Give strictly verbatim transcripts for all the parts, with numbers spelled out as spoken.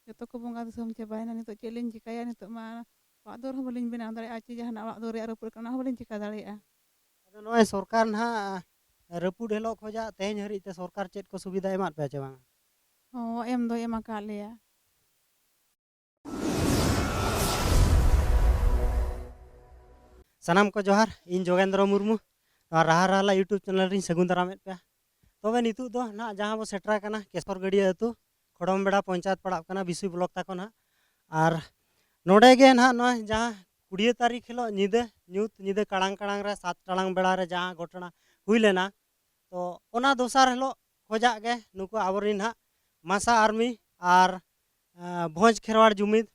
ᱡᱚᱛᱚ ᱠᱚ ᱵᱚᱸᱜᱟ ᱫᱤᱥᱚᱢ ᱪᱟᱵᱟᱭᱮᱱᱟ᱾ ᱱᱤᱛᱚᱜ ᱪᱮᱫ ᱞᱤᱧ ᱪᱤᱠᱟᱹᱭᱟ? ᱱᱤᱛᱚᱜ ᱢᱟ ᱚᱲᱟᱜ ᱫᱩᱣᱟᱹᱨ ᱦᱚᱸ ᱵᱟᱹᱞᱤᱧ ᱵᱮᱱᱟᱣ ᱫᱟᱲᱮᱭᱟᱜᱼᱟ, ᱪᱮᱫ ᱡᱟᱦᱟᱱᱟᱜ ᱚᱲᱟᱜ ᱫᱩᱣᱟᱹᱨ ᱨᱮᱭᱟᱜ ᱨᱟᱹᱯᱩᱫ ᱠᱟᱱᱟ, ᱚᱱᱟ ᱦᱚᱸ ᱵᱟᱹᱞᱤᱧ ᱪᱤᱠᱟᱹ ᱫᱟᱲᱮᱭᱟᱜᱼᱟ᱾ ᱟᱫᱚ ᱱᱚᱜᱼᱚᱭ ᱥᱚᱨᱠᱟᱨ ᱱᱟᱦᱟᱜ ᱨᱟᱹᱯᱩᱫ ᱦᱤᱞᱳᱜ ᱠᱷᱚᱱᱟᱜ ᱛᱮᱦᱮᱧ ᱦᱟᱹᱨᱤᱡ ᱛᱮ ᱥᱚᱨᱠᱟᱨ ᱪᱮᱫ ᱠᱚ ᱥᱩᱵᱤᱫᱷᱟ ᱮᱢᱟᱫ ᱯᱮᱭᱟ ᱪᱮ ᱵᱟᱝᱟ? ᱦᱚᱸ, ᱮᱢ ᱫᱚᱭ ᱮᱢ ᱟᱠᱟᱫ ᱞᱮᱭᱟ᱾ ᱥᱟᱱᱟᱢ ᱠᱚ ᱡᱚᱦᱟᱨ, ᱤᱧ ᱡᱳᱜᱮᱱᱫᱨᱚ ᱢᱩᱨᱢᱩ, ᱱᱚᱣᱟ ᱨᱟᱦᱟ ᱨᱟᱦᱞᱟ YouTube ᱪᱮᱱᱮᱞ ᱨᱤᱧ ᱥᱟᱹᱜᱩᱱ ᱫᱟᱨᱟᱢᱮᱫ ᱯᱮᱭᱟ᱾ ᱛᱚᱵᱮ ᱱᱤᱛᱚᱜ ᱫᱚ ᱱᱟᱦᱟᱜ ᱡᱟᱦᱟᱸ ᱵᱚ ᱥᱮᱴᱮᱨ ᱟᱠᱟᱱᱟ ᱠᱮᱥᱚᱨ ᱜᱟᱹᱰᱭᱟᱹ ᱟᱹᱛᱩ, ᱠᱷᱚᱲᱚᱢ ᱵᱮᱲᱟ ᱯᱚᱧᱪᱟᱭᱮᱛ ᱯᱟᱲᱟᱜ ᱠᱟᱱᱟ, ᱵᱤᱥᱩᱭ ᱵᱞᱚᱠ ᱛᱟᱠᱚ ᱱᱟᱦᱟᱜ᱾ ᱟᱨ ᱱᱚᱰᱮ ᱜᱮ ᱱᱟᱦᱟᱜ ᱱᱚᱣᱟ ᱡᱟᱦᱟᱸ ᱠᱩᱲᱤᱭᱟᱹ ᱛᱟᱹᱨᱤᱠᱷ ᱦᱤᱞᱳᱜ ᱧᱤᱫᱟᱹ, ᱧᱩᱛ ᱧᱤᱫᱟᱹ ᱠᱟᱲᱟᱝ ᱠᱟᱲᱟᱝ ᱨᱮ ᱥᱟᱛ ᱴᱟᱲᱟᱝ ᱵᱮᱲᱟ ᱨᱮ ᱡᱟᱦᱟᱸ ᱜᱷᱚᱴᱚᱱᱟ ᱦᱩᱭ ᱞᱮᱱᱟ, ᱛᱚ ᱚᱱᱟ ᱫᱚᱥᱟᱨ ᱦᱤᱞᱳᱜ ᱠᱷᱚᱡᱟᱜ ᱜᱮ ᱱᱩᱠᱩ ᱟᱵᱚᱨᱮᱱ ᱱᱟᱦᱟᱜ ᱢᱟᱥᱟ ᱟᱨᱢᱤ ᱟᱨ, ᱟᱸ, ᱵᱷᱚᱸᱡᱽ ᱠᱷᱮᱨᱣᱟᱲ ᱡᱩᱢᱤᱫ,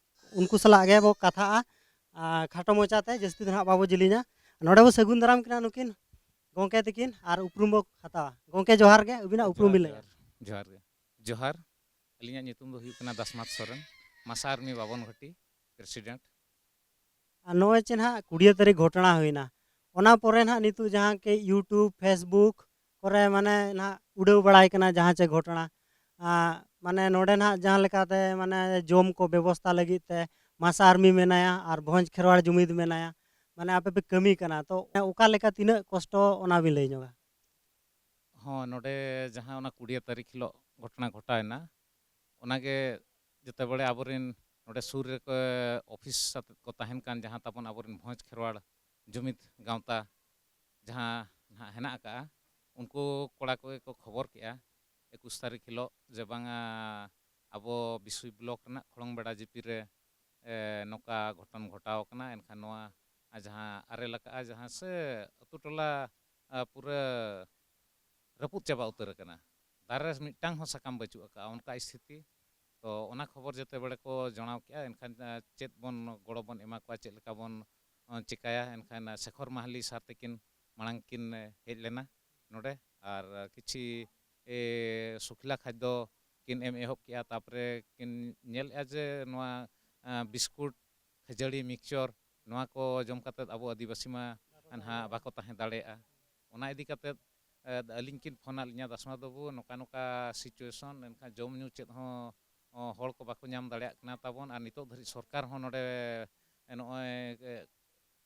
ᱩᱱᱠᱩ ᱥᱟᱞᱟᱜ ᱜᱮ ᱵᱚ ᱠᱟᱛᱷᱟᱜᱼᱟ, ᱟᱸ, ᱠᱷᱟᱴᱚ ᱢᱚᱪᱟᱛᱮ, ᱡᱟᱹᱥᱛᱤ ᱫᱚ ᱱᱟᱦᱟᱜ ᱵᱟᱵᱚ ᱡᱤᱞᱤᱧᱟ᱾ ᱱᱚᱰᱮ ᱵᱚ ᱥᱟᱹᱜᱩᱱ ᱫᱟᱨᱟᱢ ᱠᱤᱱᱟ ᱱᱩᱠᱤᱱ ᱜᱚᱢᱠᱮ ᱛᱟᱹᱠᱤᱱ ᱟᱨ ᱩᱯᱨᱩᱢ ᱵᱚ ᱦᱟᱛᱟᱣᱟ᱾ ᱜᱚᱢᱠᱮ ᱡᱚᱦᱟᱨ ᱜᱮ, ᱟᱹᱵᱤᱱᱟᱜ ᱩᱯᱨᱩᱢ ᱡᱚᱦᱟᱨ, ᱵᱤᱱ ᱞᱟᱹᱭᱟ? ᱡᱚᱦᱟᱨ, ᱡᱚᱦᱟᱨ ᱜᱮ᱾ ᱡᱚᱦᱟᱨ᱾ ᱟᱹᱞᱤᱧᱟᱜ ᱧᱩᱛᱩᱢ ᱫᱚ ᱦᱩᱭᱩᱜ ᱠᱟᱱᱟ ᱫᱟᱥᱢᱟᱛ ᱥᱚᱨᱮᱱ, ᱢᱟᱥᱟ ᱟᱨᱢᱤ ᱵᱟᱵᱚᱱ ᱜᱷᱟᱹᱴᱤ president᱾ ᱟᱨ ᱱᱚᱜᱼᱚᱭ ᱪᱮ ᱱᱟᱦᱟᱜ ᱠᱩᱲᱤᱭᱟᱹ ᱛᱟᱹᱨᱤᱠᱷ ᱜᱷᱚᱴᱚᱱᱟ ᱦᱩᱭᱱᱟ, ᱚᱱᱟ ᱯᱚᱨᱮ ᱱᱟᱦᱟᱜ ᱱᱤᱛᱚᱜ ᱡᱟᱦᱟᱸ ᱠᱤ YouTube, Facebook ᱠᱚᱨᱮ ᱢᱟᱱᱮ ᱱᱟᱦᱟᱜ ᱩᱰᱟᱹᱣ ᱵᱟᱲᱟᱭ ᱠᱟᱱᱟ ᱡᱟᱦᱟᱸ ᱪᱮ ᱜᱷᱚᱴᱚᱱᱟ, ᱟᱸ, ᱢᱟᱱᱮ ᱱᱚᱰᱮ ᱱᱟᱦᱟᱜ ᱡᱟᱦᱟᱸ ᱞᱮᱠᱟᱛᱮ ᱢᱟᱱᱮ ᱡᱚᱢ ᱠᱚ ᱵᱮᱵᱚᱥᱛᱷᱟ ᱞᱟᱹᱜᱤᱫ ᱛᱮ ᱢᱟᱥᱟ ᱟᱨᱢᱤ ᱢᱮᱱᱟᱭᱟ ᱟᱨ ᱵᱷᱚᱸᱡᱽ ᱠᱷᱮᱨᱣᱟᱲ ᱡᱩᱢᱤᱫ ᱢᱮᱱᱟᱭᱟ, ᱢᱟᱱᱮ ᱟᱯᱮ ᱯᱮ ᱠᱟᱹᱢᱤ ᱠᱟᱱᱟ, ᱛᱚ ᱚᱠᱟ ᱞᱮᱠᱟ ᱛᱤᱱᱟᱹᱜ ᱠᱚᱥᱴᱚ ᱚᱱᱟ ᱵᱤᱱ ᱞᱟᱹᱭ ᱧᱚᱜᱟ? ᱦᱚᱸ, ᱱᱚᱰᱮ ᱡᱟᱦᱟᱸ ᱚᱱᱟ ᱠᱩᱲᱤᱭᱟᱹ ᱛᱟᱹᱨᱤᱠᱷ ᱦᱤᱞᱳᱜ ᱜᱷᱚᱴᱚᱱᱟ ᱜᱷᱚᱴᱟᱣᱮᱱᱟ, ᱚᱱᱟᱜᱮ ᱡᱮᱛᱮ ᱵᱟᱲᱮ ᱟᱵᱚᱨᱮᱱ ᱱᱚᱰᱮ ᱥᱩᱨ ᱨᱮᱠᱚ ᱚᱯᱷᱤᱥ ᱟᱛᱮᱫ ᱠᱚ ᱛᱟᱦᱮᱱ ᱠᱟᱱ, ᱡᱟᱦᱟᱸ ᱛᱟᱵᱚᱱ ᱟᱵᱚᱨᱮᱱ ᱵᱷᱚᱸᱡᱽ ᱠᱷᱮᱨᱣᱟᱲ ᱡᱩᱢᱤᱫ ᱜᱟᱶᱛᱟ ᱡᱟᱦᱟᱸ ᱱᱟᱦᱟᱜ ᱦᱮᱱᱟᱜ ᱟᱠᱟᱜᱼᱟ, ᱩᱱᱠᱩ ᱠᱚᱲᱟ ᱠᱚᱜᱮ ᱠᱚ ᱠᱷᱚᱵᱚᱨ ᱠᱮᱜᱼᱟ ᱮᱠᱩᱥ ᱛᱟᱹᱨᱤᱠᱷ ᱦᱤᱞᱳᱜ ᱡᱮ ᱵᱟᱝᱟ ᱟᱵᱚ ᱵᱤᱥᱩᱭ ᱵᱞᱚᱠ ᱨᱮᱱᱟᱜ ᱠᱷᱚᱲᱚᱝ ᱵᱮᱲᱟ ᱡᱤᱯᱤ ᱨᱮ, ᱮ, ᱱᱚᱝᱠᱟ ᱜᱷᱚᱴᱚᱱ ᱜᱷᱚᱴᱟᱣ ᱟᱠᱟᱱᱟ᱾ ᱮᱱᱠᱷᱟᱱ ᱱᱚᱣᱟ ᱡᱟᱦᱟᱸ ᱟᱨᱮᱞ ᱟᱠᱟᱜᱼᱟ, ᱡᱟᱦᱟᱸ ᱥᱮ ᱟᱹᱛᱩ ᱴᱚᱞᱟ, ᱟ, ᱯᱩᱨᱟᱹ ᱨᱟᱹᱯᱩᱫ ᱪᱟᱵᱟ ᱩᱛᱟᱹᱨ ᱟᱠᱟᱱᱟ, ᱫᱟᱨᱮ ᱨᱮ ᱢᱤᱫᱴᱟᱝ ᱦᱚᱸ ᱥᱟᱠᱟᱢ ᱵᱟᱹᱪᱩᱜ ᱟᱠᱟᱜᱼᱟ, ᱚᱱᱠᱟ ᱥᱛᱷᱤᱛᱤ᱾ ᱛᱚ ᱚᱱᱟ ᱠᱷᱚᱵᱚᱨ ᱡᱮᱛᱮ ᱵᱮᱲᱮ ᱠᱚ ᱡᱟᱱᱟᱣ ᱠᱮᱜᱼᱟ, ᱮᱱᱠᱷᱟᱱ, ᱟ, ᱪᱮᱫ ᱵᱚᱱ ᱜᱚᱲᱚ ᱵᱚᱱ ᱮᱢᱟ ᱠᱚᱣᱟ, ᱪᱮᱫ ᱞᱮᱠᱟ ᱵᱚᱱ, ᱟ, ᱪᱮᱠᱟᱭᱟ, ᱮᱱᱠᱷᱟᱱ, ᱟ, ᱥᱮᱠᱷᱚᱨ ᱢᱟᱦᱟᱞᱤ ᱥᱟᱨ ᱛᱟᱹᱠᱤᱱ ᱢᱟᱲᱟᱝ ᱠᱤᱱ, ᱮ, ᱦᱮᱡ ᱞᱮᱱᱟ ᱱᱚᱰᱮ, ᱟᱨ, ᱟ, ᱠᱤᱪᱷᱤ, ᱮ, ᱥᱩᱠᱷᱞᱟ ᱠᱷᱟᱫᱽᱫᱚ ᱠᱤᱱ ᱮᱢ ᱮᱦᱚᱵ ᱠᱮᱜᱼᱟ᱾ ᱛᱟᱨᱯᱚᱨᱮ ᱠᱤᱱ ᱧᱮᱞᱮᱜᱼᱟ ᱡᱮ ᱱᱚᱣᱟ, ᱟ, ᱵᱤᱥᱠᱩᱴ, ᱠᱷᱟᱹᱡᱟᱹᱲᱤ, ᱢᱤᱠᱥᱪᱚᱨ, ᱱᱚᱣᱟ ᱠᱚ ᱡᱚᱢ ᱠᱟᱛᱮᱫ ᱟᱵᱚ ᱟᱹᱫᱤᱵᱟᱹᱥᱤ ᱢᱟ ᱱᱟᱦᱟᱜ ᱵᱟᱠᱚ ᱛᱟᱦᱮᱸ ᱫᱟᱲᱮᱭᱟᱜᱼᱟ᱾ ᱚᱱᱟ ᱤᱫᱤ ᱠᱟᱛᱮᱫ, ᱮ, ᱟᱹᱞᱤᱧ ᱠᱤᱱ ᱯᱷᱳᱱ ᱟᱫ ᱞᱤᱧᱟ, "ᱫᱟᱥᱢᱟ ᱵᱟᱹᱵᱩ, ᱱᱚᱝᱠᱟ ᱱᱚᱝᱠᱟ situation, ᱮᱱᱠᱷᱟᱱ ᱡᱚᱢ ᱧᱩ ᱪᱮᱫ ᱦᱚᱸ ᱦᱚᱸ ᱦᱚᱲ ᱠᱚ ᱵᱟᱠᱚ ᱧᱟᱢ ᱫᱟᱲᱮᱭᱟᱜ ᱠᱟᱱᱟ ᱛᱟᱵᱚᱱ᱾ ᱟᱨ ᱱᱤᱛᱚᱜ ᱫᱷᱟᱹᱨᱤᱡ ᱥᱚᱨᱠᱟᱨ ᱦᱚᱸ ᱱᱚᱰᱮ ᱱᱚᱜᱼᱚᱭ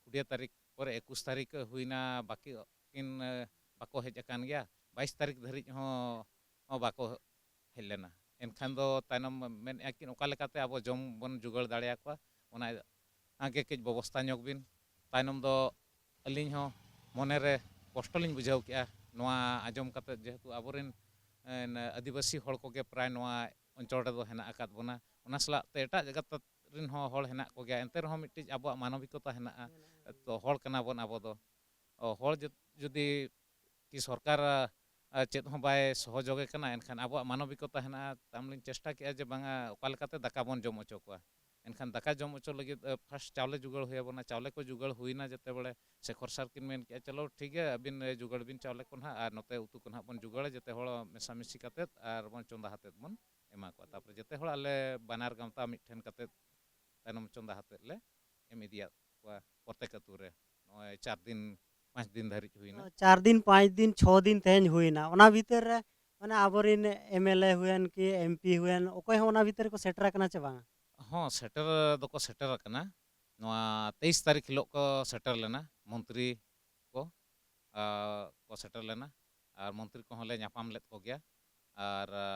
ᱠᱩᱲᱤ ᱛᱟᱹᱨᱤᱠᱷ ᱯᱚᱨᱮ ᱮᱠᱩᱥ ᱛᱟᱹᱨᱤᱠᱷ ᱦᱩᱭᱱᱟ, ᱵᱟᱹᱠᱤ ᱠᱤᱱ ᱵᱟᱠᱚ ᱦᱮᱡ ᱟᱠᱟᱱ ᱜᱮᱭᱟ᱾ ᱵᱟᱭᱤᱥ ᱛᱟᱹᱨᱤᱠᱷ ᱫᱷᱟᱹᱨᱤᱡ ᱦᱚᱸ ᱵᱟᱠᱚ ᱦᱮᱡ ᱞᱮᱱᱟ᱾ ᱮᱱᱠᱷᱟᱱ ᱫᱚ ᱛᱟᱭᱱᱚᱢ ᱢᱮᱱᱮᱫᱼᱟ ᱠᱤᱱ ᱚᱠᱟ ᱞᱮᱠᱟᱛᱮ ᱟᱵᱚ ᱡᱚᱢ ᱵᱚᱱ ᱡᱩᱜᱟᱹᱲ ᱫᱟᱲᱮᱭᱟᱠᱚᱣᱟ, ᱚᱱᱟ ᱜᱮ ᱠᱟᱹᱡ ᱵᱮᱵᱚᱥᱛᱷᱟ ᱧᱚᱜ ᱵᱤᱱ᱾ ᱛᱟᱭᱱᱚᱢ ᱫᱚ ᱟᱹᱞᱤᱧ ᱦᱚᱸ ᱢᱚᱱᱮᱨᱮ ᱠᱚᱥᱴᱚ ᱞᱤᱧ ᱵᱩᱡᱷᱟᱹᱣ ᱠᱮᱜᱼᱟ ᱱᱚᱣᱟ ᱟᱸᱡᱚᱢ ᱠᱟᱛᱮᱫ, ᱡᱮᱦᱮᱛᱩ ᱟᱵᱚᱨᱮᱱ ᱮᱱ, ᱟᱹᱫᱤᱵᱟᱹᱥᱤ ᱦᱚᱲ ᱠᱚᱜᱮ ᱯᱨᱟᱭ ᱱᱚᱣᱟ ᱚᱧᱪᱚᱞ ᱨᱮᱫᱚ ᱦᱮᱱᱟᱜ ᱟᱠᱟᱫ ᱵᱚᱱᱟ᱾ ᱚᱱᱟ ᱥᱟᱞᱟᱜ ᱛᱮ ᱮᱴᱟᱜ ᱡᱟᱭᱜᱟ ᱨᱮᱱ ᱦᱚᱸ ᱦᱚᱲ ᱦᱮᱱᱟᱜ ᱠᱚᱜᱮᱭᱟ, ᱮᱱᱛᱮ ᱨᱮᱦᱚᱸ ᱢᱤᱫᱴᱤᱡ ᱟᱵᱚᱣᱟᱜ ᱢᱟᱱᱚᱵᱤᱠᱚᱛᱟ ᱦᱮᱱᱟᱜᱼᱟ᱾ ᱛᱚ ᱦᱚᱲ ᱠᱟᱱᱟ ᱵᱚᱱ ᱟᱵᱚ ᱫᱚ᱾ ᱚ, ᱦᱚᱲ ᱡᱩ-, ᱡᱩᱫᱤ ᱠᱤ ᱥᱚᱨᱠᱟᱨ, ᱟ, ᱪᱮᱫ ᱦᱚᱸ ᱵᱟᱭ ᱥᱚᱦᱚᱡᱳᱜᱮ ᱠᱟᱱᱟ, ᱮᱱᱠᱷᱟᱱ ᱟᱵᱚᱣᱟᱜ ᱢᱟᱱᱚᱵᱤᱠᱚᱛᱟ ᱦᱮᱱᱟᱜᱼᱟ᱾ ᱛᱟᱢ ᱞᱤᱧ ᱪᱮᱥᱴᱟ ᱠᱮᱜᱼᱟ ᱡᱮ ᱵᱟᱝᱟ, ᱚᱠᱟ ᱞᱮᱠᱟᱛᱮ ᱫᱟᱠᱟ ᱵᱚᱱ ᱡᱚᱢ ᱦᱚᱪᱚ ᱠᱚᱣᱟ᱾ ᱮᱱᱠᱷᱟᱱ ᱫᱟᱠᱟ ᱡᱚᱢ ᱦᱚᱪᱚ ᱞᱟᱹᱜᱤᱫ, ᱟ, ᱯᱷᱟᱥᱴ ᱪᱟᱣᱞᱮ ᱡᱩᱜᱟᱹᱲ ᱦᱩᱭ ᱟᱵᱚᱱᱟ᱾ ᱪᱟᱣᱞᱮ ᱠᱚ ᱡᱩᱜᱟᱹᱲ ᱦᱩᱭᱱᱟ ᱡᱮᱛᱮ ᱵᱮᱲᱮ ᱥᱮᱠᱷᱚᱨ ᱥᱟᱨ ᱠᱤᱱ ᱢᱮᱱ ᱠᱮᱜᱼᱟ, "ᱪᱚᱞᱚ ᱴᱷᱤᱠ ᱜᱮᱭᱟ, ᱟᱹᱵᱤᱱ, ᱮ, ᱡᱩᱜᱟᱹᱲ ᱵᱤᱱ ᱪᱟᱣᱞᱮ ᱠᱚ ᱱᱟᱦᱟᱜ, ᱟᱨ ᱱᱚᱛᱮ ᱩᱛᱩ ᱠᱚ ᱱᱟᱦᱟᱜ ᱵᱚᱱ ᱡᱩᱜᱟᱹᱲᱟ, ᱡᱮᱛᱮ ᱦᱚᱲ ᱢᱮᱥᱟᱢᱤᱥᱤ ᱠᱟᱛᱮᱫ ᱟᱨ ᱵᱚᱱ ᱪᱚᱸᱫᱟ ᱦᱟᱛᱮᱫ ᱵᱚᱱ ᱮᱢᱟ ᱠᱚᱣᱟ᱾" ᱛᱟᱯᱚᱨᱮ ᱡᱮᱛᱮ ᱦᱚᱲ ᱟᱞᱮ ᱵᱟᱱᱟᱨ ᱜᱟᱶᱛᱟ ᱢᱤᱫ ᱴᱷᱮᱱ ᱠᱟᱛᱮᱫ ᱛᱟᱭᱱᱚᱢ ᱪᱚᱸᱫᱟ ᱦᱟᱛᱮᱫ ᱞᱮ ᱮᱢ ᱤᱫᱤᱭᱟᱫ ᱠᱚᱣᱟ ᱯᱨᱚᱛᱮᱠ ᱟᱹᱛᱩ ᱨᱮ᱾ ᱱᱚᱜᱼᱚᱭ ᱪᱟᱨ ᱫᱤᱱ, ᱯᱟᱸᱪ ᱫᱤᱱ ᱫᱷᱟᱹᱨᱤᱡ ᱦᱩᱭᱱᱟ᱾ ᱚ, ᱪᱟᱨ ᱫᱤᱱ, ᱯᱟᱸᱪ ᱫᱤᱱ, ᱪᱷᱚ ᱫᱤᱱ ᱛᱮᱦᱮᱧ ᱦᱩᱭᱱᱟ᱾ ᱚᱱᱟ ᱵᱷᱤᱛᱤᱨ ᱨᱮ ᱢᱟᱱᱮ ᱟᱵᱚᱨᱮᱱ ᱮᱢ ᱮᱞ ᱮ ᱦᱩᱭᱮᱱ ᱠᱤ ᱮᱢ ᱯᱤ ᱦᱩᱭᱮᱱ, ᱚᱠᱚᱭ ᱦᱚᱸ ᱚᱱᱟ ᱵᱷᱤᱛᱤᱨ ᱨᱮᱠᱚ ᱥᱮᱴᱮᱨ ᱟᱠᱟᱱᱟ ᱪᱮ ᱵᱟᱝᱟ? ᱦᱚᱸ, ᱥᱮᱴᱮᱨ ᱫᱚᱠᱚ ᱥᱮᱴᱮᱨ ᱟᱠᱟᱱᱟ᱾ ᱱᱚᱣᱟ ᱛᱮᱭᱤᱥ ᱛᱟᱹᱨᱤᱠᱷ ᱦᱤᱞᱳᱜ ᱠᱚ ᱥᱮᱴᱮᱨ ᱞᱮᱱᱟ, ᱢᱚᱱᱛᱨᱤ ᱠᱚ, ᱟ, ᱠᱚ ᱥᱮᱴᱮᱨ ᱞᱮᱱᱟ᱾ ᱟᱨ ᱢᱚᱱᱛᱨᱤ ᱠᱚᱦᱚᱸ ᱞᱮ ᱧᱟᱯᱟᱢ ᱞᱮᱫ ᱠᱚᱜᱮᱭᱟ᱾ ᱟᱨ, ᱟ,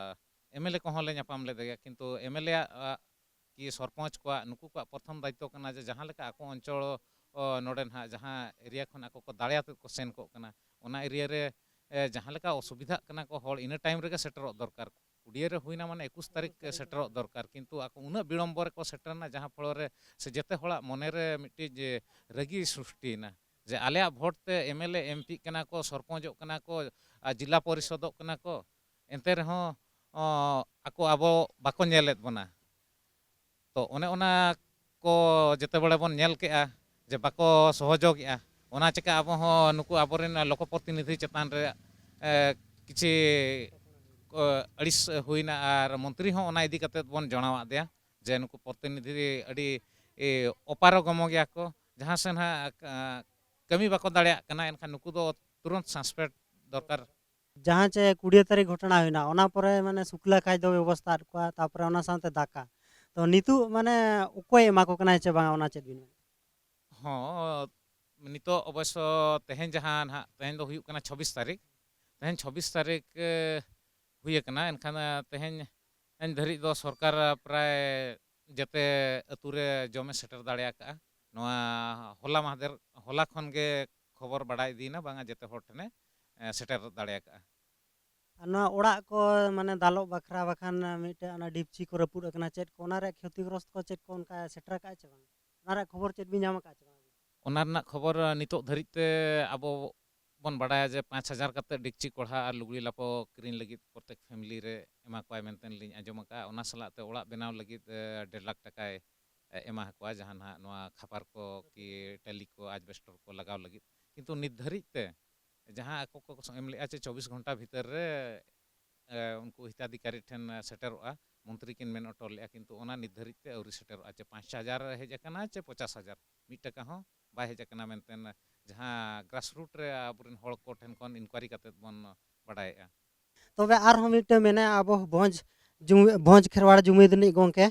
ᱮᱢ ᱮᱞ ᱮ ᱠᱚᱦᱚᱸ ᱞᱮ ᱧᱟᱯᱟᱢ ᱞᱮᱫ ᱜᱮᱭᱟ, ᱠᱤᱱᱛᱩ ᱮᱢ ᱮᱞ ᱮ ᱟᱜ, ᱟ, ᱠᱤ ᱥᱚᱨᱯᱚᱧᱪ ᱠᱚᱣᱟᱜ, ᱱᱩᱠᱩ ᱠᱚᱣᱟᱜ ᱯᱨᱚᱛᱷᱚᱢ ᱫᱟᱭᱤᱛᱛᱚ ᱠᱟᱱᱟ ᱡᱮ ᱡᱟᱦᱟᱸ ᱞᱮᱠᱟ ᱟᱠᱚ ᱚᱧᱪᱚᱞ, ᱚ, ᱱᱚᱰᱮ ᱱᱟᱦᱟᱜ ᱡᱟᱦᱟᱸ ᱮᱨᱤᱭᱟ ᱠᱷᱚᱱ ᱟᱠᱚ ᱠᱚ ᱫᱟᱲᱮ ᱟᱛᱮᱫ ᱠᱚ ᱥᱮᱱ ᱠᱚᱜ ᱠᱟᱱᱟ, ᱚᱱᱟ ᱮᱨᱤᱭᱟ ᱨᱮ, ᱮ, ᱡᱟᱦᱟᱸ ᱞᱮᱠᱟ ᱚᱥᱩᱵᱤᱫᱷᱟᱜ ᱠᱟᱱᱟ ᱠᱚ ᱦᱚᱲ, ᱤᱱᱟᱹ ᱴᱟᱭᱤᱢ ᱨᱮᱜᱮ ᱥᱮᱴᱮᱨᱚᱜ ᱫᱚᱨᱠᱟᱨ᱾ ᱠᱩᱲᱤᱭᱟᱹ ᱨᱮ ᱦᱩᱭᱱᱟ ᱢᱟᱱᱮ ᱮᱠᱩᱥ ᱛᱟᱹᱨᱤᱠᱷ ᱥᱮᱴᱮᱨᱚᱜ ᱫᱚᱨᱠᱟᱨ, ᱠᱤᱱᱛᱩ ᱟᱠᱚ ᱩᱱᱟᱹᱜ ᱵᱤᱲᱚᱢᱵᱚ ᱨᱮᱠᱚ ᱥᱮᱴᱮᱨᱱᱟ, ᱡᱟᱦᱟᱸ ᱯᱷᱚᱞᱚ ᱨᱮ ᱥᱮ ᱡᱮᱛᱮ ᱦᱚᱲᱟᱜ ᱢᱚᱱᱮ ᱨᱮ ᱢᱤᱫᱴᱤᱡ, ᱮ, ᱨᱟᱹᱜᱤ ᱥᱨᱤᱥᱴᱤᱭᱮᱱᱟ ᱡᱮ ᱟᱞᱮᱭᱟᱜ ᱵᱷᱳᱴ ᱛᱮ ᱮᱢ ᱮᱞ ᱮ, ᱮᱢ ᱯᱤᱜ ᱠᱟᱱᱟ ᱠᱚ, ᱥᱚᱨᱯᱚᱧᱪᱚᱜ ᱠᱟᱱᱟ ᱠᱚ, ᱟᱨ ᱡᱤᱞᱟ ᱯᱚᱨᱤᱥᱚᱫᱚᱜ ᱠᱟᱱᱟ ᱠᱚ, ᱮᱱᱛᱮ ᱨᱮᱦᱚᱸ, ᱚ, ᱟᱠᱚ ᱟᱵᱚ ᱵᱟᱠᱚ ᱧᱮᱞᱮᱫ ᱵᱚᱱᱟ᱾ ᱛᱚ ᱚᱱᱮ ᱚᱱᱟ ᱠᱚ ᱡᱮᱛᱮ ᱵᱮᱲᱮ ᱵᱚᱱ ᱧᱮᱞ ᱠᱮᱜᱼᱟ ᱡᱮ ᱵᱟᱠᱚ ᱥᱚᱦᱚᱡᱳᱜᱮᱜᱼᱟ, ᱚᱱᱟ ᱪᱮᱠᱟ ᱟᱵᱚ ᱦᱚᱸ ᱱᱩᱠᱩ ᱟᱵᱚᱨᱮᱱ ᱞᱳᱠᱚ ᱯᱨᱚᱛᱤᱱᱤᱫᱷᱤ ᱪᱮᱛᱟᱱ ᱨᱮ, ᱮ, ᱠᱤᱪᱷᱤ, ᱠᱚ, ᱟᱹᱲᱤᱥ ᱦᱩᱭᱱᱟ᱾ ᱟᱨ ᱢᱚᱱᱛᱨᱤ ᱦᱚᱸ ᱚᱱᱟ ᱤᱫᱤ ᱠᱟᱛᱮᱫ ᱵᱚᱱ ᱡᱟᱱᱟᱣᱟᱫ ᱫᱮᱭᱟ ᱡᱮ ᱱᱩᱠᱩ ᱯᱨᱚᱛᱤᱱᱤᱫᱷᱤ ᱟᱹᱰᱤ, ᱮ, ᱚᱯᱟᱨᱚᱜᱚᱢᱚ ᱜᱮᱭᱟ ᱠᱚ, ᱡᱟᱦᱟᱸ ᱥᱮᱱ ᱦᱟᱸᱜ, ᱟ, ᱠᱟᱹᱢᱤ ᱵᱟᱠᱚ ᱫᱟᱲᱮᱭᱟᱜ ᱠᱟᱱᱟ, ᱮᱱᱠᱷᱟᱱ ᱱᱩᱠᱩ ᱫᱚ ᱛᱩᱨᱟᱹᱱᱛ ᱥᱟᱥᱯᱮᱱᱰ ᱫᱚᱨᱠᱟᱨ᱾ ᱡᱟᱦᱟᱸ ᱪᱮ ᱠᱩᱲᱤ ᱛᱟᱹᱨᱤᱠᱷ ᱜᱷᱚᱴᱚᱱᱟ ᱦᱩᱭᱱᱟ, ᱚᱱᱟ ᱯᱚᱨᱮ ᱢᱟᱱᱮ ᱥᱩᱠᱞᱟ ᱠᱷᱟᱡ ᱫᱚ ᱵᱮᱵᱚᱥᱛᱷᱟ ᱟᱫ ᱠᱚᱣᱟ, ᱛᱟᱯᱚᱨᱮ ᱚᱱᱟ ᱥᱟᱶᱛᱮ ᱫᱟᱠᱟ᱾ ᱛᱚ ᱱᱤᱛᱚᱜ ᱢᱟᱱᱮ ᱚᱠᱚᱭ ᱮᱢᱟ ᱠᱚ ᱠᱟᱱᱟᱭ ᱪᱮ ᱵᱟᱝᱟ, ᱚᱱᱟ ᱪᱮᱫ ᱵᱤᱱ ᱢᱮᱱᱟ? ᱦᱚᱸ, ᱱᱤᱛᱚᱜ ᱚᱵᱚᱥᱥᱚ ᱛᱮᱦᱮᱧ ᱡᱟᱦᱟᱸ ᱱᱟᱦᱟᱜ, ᱛᱮᱦᱮᱧ ᱫᱚ ᱦᱩᱭᱩᱜ ᱠᱟᱱᱟ ᱪᱷᱚᱵᱵᱤᱥ ᱛᱟᱹᱨᱤᱠᱷ᱾ ᱛᱮᱦᱮᱧ ᱪᱷᱚᱵᱵᱤᱥ ᱛᱟᱹᱨᱤᱠᱷ, ᱮ, ᱦᱩᱭ ᱟᱠᱟᱱᱟ᱾ ᱮᱱᱠᱷᱟᱱ, ᱮ, ᱛᱮᱦᱮᱧ, ᱛᱮᱦᱮᱧ ᱫᱷᱟᱹᱨᱤᱡ ᱫᱚ ᱥᱚᱨᱠᱟᱨ ᱯᱨᱟᱭ ᱡᱮᱛᱮ ᱟᱹᱛᱩ ᱨᱮ ᱡᱚᱢᱮ ᱥᱮᱴᱮᱨ ᱫᱟᱲᱮ ᱟᱠᱟᱫᱼᱟ᱾ ᱱᱚᱣᱟ ᱦᱚᱞᱟ ᱢᱟᱦᱫᱮᱨ, ᱦᱚᱞᱟ ᱠᱷᱚᱱ ᱜᱮ ᱠᱷᱚᱵᱚᱨ ᱵᱟᱲᱟᱭ ᱤᱫᱤᱭᱮᱱᱟ, ᱵᱟᱝᱟ ᱡᱮᱛᱮ ᱦᱚᱲ ᱴᱷᱮᱱᱮ, ᱮ, ᱥᱮᱴᱮᱨ ᱫᱟᱲᱮ ᱟᱠᱟᱫᱼᱟ᱾ ᱟᱨ ᱱᱚᱣᱟ ᱚᱲᱟᱜ ᱠᱚ ᱢᱟᱱᱮ ᱫᱟᱞᱚᱵ ᱵᱟᱠᱷᱨᱟ, ᱵᱟᱠᱷᱟᱱ ᱢᱤᱫᱴᱮᱡ ᱚᱱᱟ ᱰᱷᱤᱯᱪᱤ ᱠᱚ ᱨᱟᱹᱯᱩᱫ ᱟᱠᱟᱱᱟ, ᱪᱮᱫ ᱠᱚ, ᱚᱱᱟ ᱨᱮᱭᱟᱜ ᱠᱷᱚᱛᱤᱜᱨᱚᱥᱛ ᱠᱚ ᱪᱮᱫ ᱠᱚ ᱚᱱᱠᱟ ᱥᱮᱴᱮᱨ ᱟᱠᱟᱫᱼᱟ ᱪᱮ ᱵᱟᱝ? ᱚᱱᱟ ᱨᱮᱭᱟᱜ ᱠᱷᱚᱵᱚᱨ ᱪᱮᱫ ᱵᱤᱱ ᱧᱟᱢ ᱟᱠᱟᱫᱼᱟ ᱪᱮ ᱵᱟᱝ? ᱚᱱᱟ ᱨᱮᱱᱟᱜ ᱠᱷᱚᱵᱚᱨ, ᱱᱤᱛᱚᱜ ᱫᱷᱟᱹᱨᱤᱡ ᱛᱮ ᱟᱵᱚ ᱵᱚᱱ ᱵᱟᱰᱟᱭᱟ ᱡᱮ ᱯᱟᱸᱪ ᱦᱟᱡᱟᱨ ᱠᱟᱛᱮ ᱰᱮᱠᱪᱤ ᱠᱚᱲᱦᱟ ᱟᱨ ᱞᱩᱜᱽᱲᱤ ᱞᱟᱯᱚ ᱠᱤᱨᱤᱧ ᱞᱟᱹᱜᱤᱫ ᱯᱨᱚᱛᱮᱠ ᱯᱷᱮᱢᱤᱞᱤ ᱨᱮ ᱮᱢᱟ ᱠᱚᱣᱟᱭ ᱢᱮᱱᱛᱮ ᱞᱤᱧ ᱟᱸᱡᱚᱢ ᱟᱠᱟᱫᱼᱟ᱾ ᱚᱱᱟ ᱥᱟᱞᱟᱜ ᱛᱮ ᱚᱲᱟᱜ ᱵᱮᱱᱟᱣ ᱞᱟᱹᱜᱤᱫ, ᱮ, ᱰᱮᱲ ᱞᱟᱠᱷ ᱴᱟᱠᱟᱭ, ᱮ, ᱮᱢᱟ ᱟᱠᱚᱣᱟ, ᱡᱟᱦᱟᱸ ᱱᱟᱦᱟᱜ ᱱᱚᱣᱟ ᱠᱷᱟᱯᱟᱨ ᱠᱚ ᱠᱤ ᱴᱟᱹᱞᱤ ᱠᱚ, ᱟᱡᱽᱵᱮᱥᱴᱚᱨ ᱠᱚ ᱞᱟᱜᱟᱣ ᱞᱟᱹᱜᱤᱫ᱾ ᱠᱤᱱᱛᱩ ᱱᱤᱛ ᱫᱷᱟᱹᱨᱤᱡ ᱛᱮ ᱡᱟᱦᱟᱸ ᱟᱠᱚ ᱠᱚ ᱮᱢ ᱞᱮᱫᱼᱟ ᱪᱮ ᱪᱚᱵᱵᱤᱥ ᱜᱷᱚᱱᱴᱟ ᱵᱷᱤᱛᱟᱹᱨ ᱨᱮ, ᱮ, ᱩᱱᱠᱩ ᱦᱤᱛᱟᱫᱷᱤᱠᱟᱨᱤ ᱴᱷᱮᱱ ᱥᱮᱴᱮᱨᱚᱜᱼᱟ, ᱢᱚᱱᱛᱨᱤ ᱠᱤᱱ ᱢᱮᱱ ᱦᱚᱴᱚ ᱞᱮᱫᱼᱟ, ᱠᱤᱱᱛᱩ ᱚᱱᱟ ᱱᱤᱛ ᱫᱷᱟᱹᱨᱤᱡ ᱛᱮ ᱟᱹᱣᱨᱤ ᱥᱮᱴᱮᱨᱚᱜᱼᱟ᱾ ᱪᱮ ᱯᱟᱸᱪ ᱦᱟᱡᱟᱨ ᱦᱮᱡ ᱟᱠᱟᱱᱟ ᱪᱮ ᱯᱚᱪᱟᱥ ᱦᱟᱡᱟᱨ, ᱢᱤᱫ ᱴᱟᱠᱟ ᱦᱚᱸ ᱵᱟᱭ ᱦᱮᱡ ᱟᱠᱟᱱᱟ ᱢᱮᱱᱛᱮ ᱡᱟᱦᱟᱸ ᱜᱨᱟᱥᱨᱩᱴ ᱨᱮ ᱟᱵᱚᱨᱮᱱ ᱦᱚᱲ ᱠᱚ ᱴᱷᱮᱱ ᱠᱷᱚᱱ ᱤᱱᱠᱩᱣᱟᱨᱤ ᱠᱟᱛᱮᱫ ᱵᱚᱱ ᱵᱟᱰᱟᱭᱮᱫᱼᱟ᱾ ᱛᱚᱵᱮ ᱟᱨᱦᱚᱸ ᱢᱤᱫᱴᱟᱝ ᱢᱮᱱᱟᱭᱟ, ᱟᱵᱚ ᱵᱷᱚᱸᱡᱽ ᱡᱩᱢᱤ-, ᱵᱷᱚᱸᱡᱽ ᱠᱷᱮᱨᱣᱟᱲ ᱡᱩᱢᱤᱫ ᱨᱤᱱᱤᱡ ᱜᱚᱢᱠᱮ,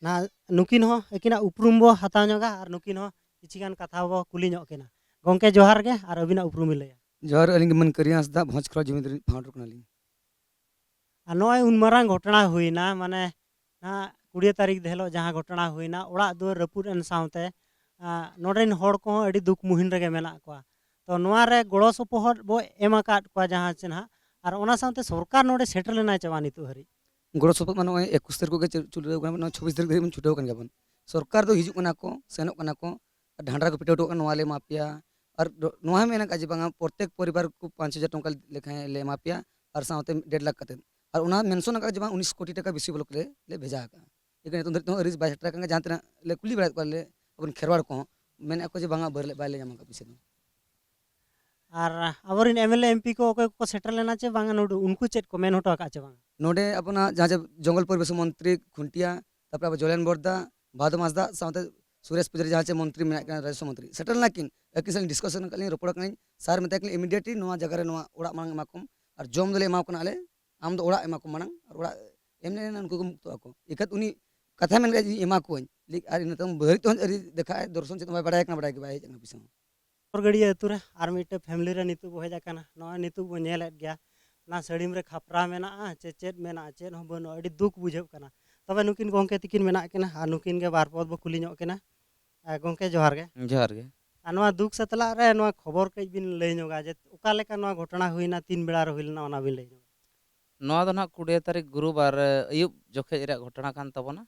ᱱᱟ-, ᱱᱩᱠᱤᱱ ᱦᱚᱸ ᱟᱹᱠᱤᱱᱟᱜ ᱩᱯᱨᱩᱢ ᱵᱚ ᱦᱟᱛᱟᱣ ᱧᱚᱜᱟ ᱟᱨ ᱱᱩᱠᱤᱱ ᱦᱚᱸ ᱠᱤᱪᱷᱤ ᱜᱟᱱ ᱠᱟᱛᱷᱟ ᱵᱚ ᱠᱩᱞᱤ ᱧᱚᱜ ᱠᱤᱱᱟ᱾ ᱜᱚᱢᱠᱮ, ᱡᱚᱦᱟᱨ ᱜᱮ, ᱟᱨ ᱟᱹᱵᱤᱱᱟᱜ ᱩᱯᱨᱩᱢ ᱵᱤᱱ ᱞᱟᱹᱭᱟ᱾ ᱡᱚᱦᱟᱨ, ᱟᱹᱞᱤᱧ ᱜᱮ ᱢᱟᱹᱱ ᱠᱟᱹᱨᱤ ᱦᱟᱸᱥᱫᱟ, ᱵᱷᱚᱸᱡᱽ ᱠᱷᱮᱨᱣᱟᱲ ᱡᱩᱢᱤᱫ ᱨᱤᱱᱤᱡ ᱯᱷᱟᱣᱩᱱᱰᱟᱨ ᱠᱟᱱᱟᱞᱤᱧ᱾ ᱟᱨ ᱱᱚᱜᱼᱚᱭ ᱩᱱ ᱢᱟᱨᱟᱝ ᱜᱷᱚᱴᱚᱱᱟ ᱦᱩᱭᱱᱟ, ᱢᱟᱱᱮ ᱱᱟᱦᱟᱜ ᱠᱩᱲᱤ ᱛᱟᱹᱨᱤᱠᱷ ᱦᱤᱞᱳᱜ ᱡᱟᱦᱟᱸ ᱜᱷᱚᱴᱚᱱᱟ ᱦᱩᱭᱱᱟ, ᱚᱲᱟᱜ ᱫᱩᱣᱟᱹᱨ ᱨᱟᱹᱯᱩᱫ ᱮᱱ ᱥᱟᱶᱛᱮ, ᱟᱸ, ᱱᱚᱰᱮᱱ ᱦᱚᱲ ᱠᱚᱦᱚᱸ ᱟᱹᱰᱤ ᱫᱩᱠ ᱢᱩᱦᱤᱱ ᱨᱮᱜᱮ ᱢᱮᱱᱟᱜ ᱠᱚᱣᱟ᱾ ᱛᱚ ᱱᱚᱣᱟ ᱨᱮ ᱜᱚᱲᱚ ᱥᱚᱯᱚᱦᱚᱫ ᱵᱚ ᱮᱢ ᱟᱠᱟᱫ ᱠᱚᱣᱟ ᱡᱟᱦᱟᱸ ᱪᱮ ᱱᱟᱦᱟᱜ, ᱟᱨ ᱚᱱᱟ ᱥᱟᱶᱛᱮ ᱥᱚᱨᱠᱟᱨ ᱱᱚᱰᱮ ᱥᱮᱴᱮᱨ ᱞᱮᱱᱟᱭ ᱪᱮ ᱵᱟᱝ ᱱᱤᱛᱚᱜ ᱦᱟᱹᱨᱤᱡ? ᱜᱚᱲᱚ ᱥᱚᱯᱚᱦᱚᱫ ᱢᱟ ᱱᱚᱜᱼᱚᱭ ᱮᱠᱩᱥ ᱛᱟᱹᱨᱤᱠᱷ ᱠᱷᱚᱱ ᱜᱮ ᱪᱩ-, ᱪᱩᱞᱟᱹᱣ ᱠᱟᱱᱟ, ᱱᱚᱜᱼᱚᱭ ᱪᱷᱚᱵᱵᱤᱥ ᱛᱟᱹᱨᱤᱠᱷ ᱫᱷᱟᱹᱵᱤᱡ ᱵᱚᱱ ᱪᱷᱩᱴᱟᱹᱣ ᱠᱟᱱ ᱜᱮᱭᱟ ᱵᱚᱱ᱾ ᱥᱚᱨᱠᱟᱨ ᱫᱚ ᱦᱤᱡᱩᱜ ᱠᱟᱱᱟ ᱠᱚ, ᱥᱮᱱᱚᱜ ᱠᱟᱱᱟ ᱠᱚ, ᱟᱨ ᱰᱷᱟᱸᱰᱨᱟ ᱠᱚ ᱯᱤᱴᱟᱹᱣ ᱦᱚᱴᱚ ᱠᱟᱜ ᱠᱟᱱᱟ, ᱱᱚᱣᱟ ᱞᱮ ᱮᱢᱟ ᱯᱮᱭᱟ᱾ ᱟᱨ ᱰᱚ-, ᱱᱚᱣᱟ ᱦᱚᱸ ᱢᱮᱱ ᱟᱠᱟᱫ ᱡᱮ ᱵᱟᱝᱟ ᱯᱨᱚᱛᱮᱠ ᱯᱚᱨᱤᱵᱟᱨ ᱠᱚ ᱯᱟᱸᱪ ᱦᱟᱡᱟᱨ ᱴᱟᱠᱟ ᱞᱮᱠᱷᱟᱱ ᱞᱮ ᱮᱢᱟ ᱯᱮᱭᱟ, ᱟᱨ ᱥᱟᱶᱛᱮ ᱰᱮᱲ ᱞᱟᱠᱷ ᱠᱟᱛᱮᱫ᱾ ᱟᱨ ᱚᱱᱟ ᱢᱮᱱᱥᱚᱱ ᱟᱠᱟᱫ ᱡᱮ ᱵᱟᱝ ᱩᱱᱤᱥ ᱠᱳᱴᱤ ᱴᱟᱠᱟ ᱵᱤᱥᱤ ᱵᱞᱚᱠ ᱞᱮ, ᱞᱮ ᱵᱷᱮᱡᱟ ᱟᱠᱟᱫᱼᱟ᱾ ᱮᱱᱠᱷᱟᱱ ᱱᱤᱛᱚᱝ ᱫᱷᱟᱹᱨᱤᱡ ᱛᱮᱦᱚᱸ ᱟᱹᱣᱨᱤ ᱵᱟᱭ ᱥᱮᱴᱮᱨ ᱟᱠᱟᱱ ᱜᱮᱭᱟ᱾ ᱡᱟᱦᱟᱸ ᱛᱤᱱᱟᱹᱜ ᱞᱮ ᱠᱩᱞᱤ ᱵᱟᱲᱟᱭᱮᱫ ᱠᱚᱣᱟ ᱞᱮ, ᱟᱵᱚᱨᱮᱱ ᱠᱷᱮᱨᱣᱟᱲ ᱠᱚᱦᱚᱸ ᱢᱮᱱᱮᱫ ᱟᱠᱚ ᱡᱮ ᱵᱟᱝᱟ ᱵᱟᱨ-, ᱵᱟᱭ ᱞᱮ ᱧᱟᱢ ᱟᱠᱟᱫ ᱯᱩᱭᱥᱟᱹ ᱫᱚ᱾ ᱟᱨ ᱟᱵᱚᱨᱮᱱ M L A, M P ᱠᱚ ᱚᱠᱚᱭ ᱠᱚᱠᱚ ᱥᱮᱴᱮᱨ ᱞᱮᱱᱟ ᱪᱮ ᱵᱟᱝᱟ ᱱᱚᱰᱮ, ᱩᱱᱠᱩ ᱪᱮᱫ ᱠᱚ ᱢᱮᱱ ᱦᱚᱴᱚ ᱟᱠᱟᱫ ᱪᱮ ᱵᱟᱝᱟ? ᱱᱚᱰᱮ ᱟᱵᱚᱱᱟᱜ ᱡᱟᱦᱟᱸ ᱡᱮ ᱡᱚᱝᱜᱚᱞ ᱯᱚᱨᱤᱵᱮᱥ ᱢᱚᱱᱛᱨᱤ ᱠᱷᱩᱱᱴᱤᱭᱟ, ᱛᱟᱨᱯᱚᱨᱮ ᱟᱵᱚ ᱡᱚᱭᱞᱮᱱ ᱵᱚᱨᱫᱟ, ᱵᱷᱟᱫᱚ ᱢᱟᱥᱫᱟ, ᱥᱟᱶᱛᱮ ᱥᱩᱨᱮᱥ ᱯᱩᱡᱟᱨᱤ ᱡᱟᱦᱟᱸ ᱪᱮ ᱢᱚᱱᱛᱨᱤ ᱢᱮᱱᱟᱜ ᱠᱤᱱᱟ ᱨᱟᱡᱚᱥᱣ ᱢᱚᱱᱛᱨᱤ, ᱥᱮᱴᱮᱨ ᱞᱮᱱᱟ ᱠᱤᱱ᱾ ᱟᱹᱠᱤᱱ ᱥᱟᱶ ᱰᱤᱥᱠᱟᱥᱚᱱ ᱟᱠᱟᱫ ᱞᱤᱧ, ᱨᱚᱯᱚᱲ ᱟᱠᱟᱫ ᱞᱤᱧ, ᱥᱟᱨ ᱢᱮᱛᱟᱭ ᱠᱟᱱᱟ ᱤᱢᱤᱰᱤᱭᱮᱴᱞᱤ ᱱᱚᱣᱟ ᱡᱟᱭᱜᱟ ᱨᱮ ᱱᱚᱣᱟ ᱚᱲᱟᱜ ᱢᱟᱲᱟᱝ ᱮᱢᱟ ᱠᱚᱢ᱾ ᱟᱨ ᱡᱚᱢ ᱫᱚᱞᱮ ᱮᱢᱟ ᱠᱚ ᱠᱟᱱᱟ ᱟᱞᱮ᱾ ᱟᱢ ᱫᱚ ᱚᱲᱟᱜ ᱮᱢᱟ ᱠᱚ ᱢᱟᱲᱟᱝ, ᱟᱨ ᱚᱲᱟᱜ ᱮᱢ ᱞᱮᱱᱟ ᱩᱱᱠᱩ ᱠᱚ ᱢᱩᱠᱛᱚᱜ ᱟᱠᱚ᱾ ᱮᱠᱟᱛ ᱩᱱᱤ ᱠᱟᱛᱷᱟ ᱢᱮᱱ ᱠᱮᱫᱟ ᱡᱮ ᱮᱢᱟ ᱠᱚᱣᱟᱹᱧ, ᱞᱮᱠ-, ᱟᱨ ᱤᱱᱟᱹ ᱛᱟᱭᱚᱢ ᱵᱟᱹᱨᱤ ᱛᱮᱦᱚᱸ ᱟᱹᱣᱨᱤ ᱫᱮᱠᱷᱟᱜᱼᱟᱭ, ᱫᱚᱨᱥᱚᱱ ᱪᱮᱫ ᱦᱚᱸ ᱵᱟᱭ ᱵᱟᱲᱟᱭ ᱠᱟᱱᱟ, ᱵᱟᱲᱟᱭ ᱜᱮ ᱵᱟᱭ ᱦᱮᱡ ᱟᱠᱟᱱᱟ ᱵᱤᱥᱚᱭ ᱦᱚᱸ᱾ ᱯᱚᱨᱜᱟᱹᱲᱤᱭᱟᱹ ᱟᱹᱛᱩ ᱨᱮ ᱟᱨ ᱢᱤᱫᱴᱮᱱ ᱯᱷᱮᱢᱤᱞᱤ ᱨᱮ ᱱᱤᱛᱚᱜ ᱵᱚ ᱦᱮᱡ ᱟᱠᱟᱱᱟ᱾ ᱱᱚᱜᱼᱚᱭ ᱱᱤᱛᱚᱜ ᱵᱚ ᱧᱮᱞᱮᱫ ᱜᱮᱭᱟ, ᱚᱱᱟ ᱥᱟᱹᱲᱤᱢ ᱨᱮ ᱠᱷᱟᱯᱨᱟ ᱢᱮᱱᱟᱜᱼᱟ ᱪᱮ ᱪᱮᱫ ᱢᱮᱱᱟᱜᱼᱟ, ᱪᱮᱫ ᱦᱚᱸ ᱵᱟᱹᱱᱩᱜᱼᱟ᱾ ᱟᱹᱰᱤ ᱫᱩᱠ ᱵᱩᱡᱷᱟᱹᱜ ᱠᱟᱱᱟ᱾ ᱛᱚᱵᱮ ᱱᱩᱠᱤᱱ ᱜᱚᱢᱠᱮ ᱛᱤᱠᱤᱱ ᱢᱮᱱᱟᱜ ᱠᱤᱱᱟ ᱟᱨ ᱱᱩᱠᱤᱱ ᱜᱮ ᱵᱟᱨ ᱯᱚᱫ ᱵᱚ ᱠᱩᱞᱤ ᱧᱚᱜ ᱠᱤᱱᱟ᱾ ᱟᱨ ᱜᱚᱢᱠᱮ ᱡᱚᱦᱟᱨ ᱜᱮ᱾ ᱡᱚᱦᱟᱨ ᱜᱮ᱾ ᱟᱨ ᱱᱚᱣᱟ ᱫᱩᱠ ᱥᱟᱛᱞᱟᱜ ᱨᱮ ᱱᱚᱣᱟ ᱠᱷᱚᱵᱚᱨ ᱠᱟᱹᱡ ᱵᱤᱱ ᱞᱟᱹᱭ ᱧᱚᱜᱟ ᱡᱮ ᱚᱠᱟ ᱞᱮᱠᱟ ᱱᱚᱣᱟ ᱜᱷᱚᱴᱚᱱᱟ ᱦᱩᱭᱱᱟ, ᱛᱤᱱ ᱵᱮᱲᱟ ᱨᱮ ᱦᱩᱭ ᱞᱮᱱᱟ, ᱚᱱᱟ ᱵᱤᱱ ᱞᱟᱹᱭ ᱧᱚᱜᱟ᱾ ᱱᱚᱣᱟ ᱫᱚ ᱱᱟᱦᱟᱜ ᱠᱩᱲᱤ ᱛᱟᱹᱨᱤᱠᱷ ᱜᱩᱨᱩᱵᱟᱨ ᱟᱹᱭᱩᱵ ᱡᱚᱠᱷᱮᱡ ᱨᱮᱭᱟᱜ ᱜᱷᱚᱴᱚᱱᱟ ᱠᱟᱱ ᱛᱟᱵᱚᱱᱟ᱾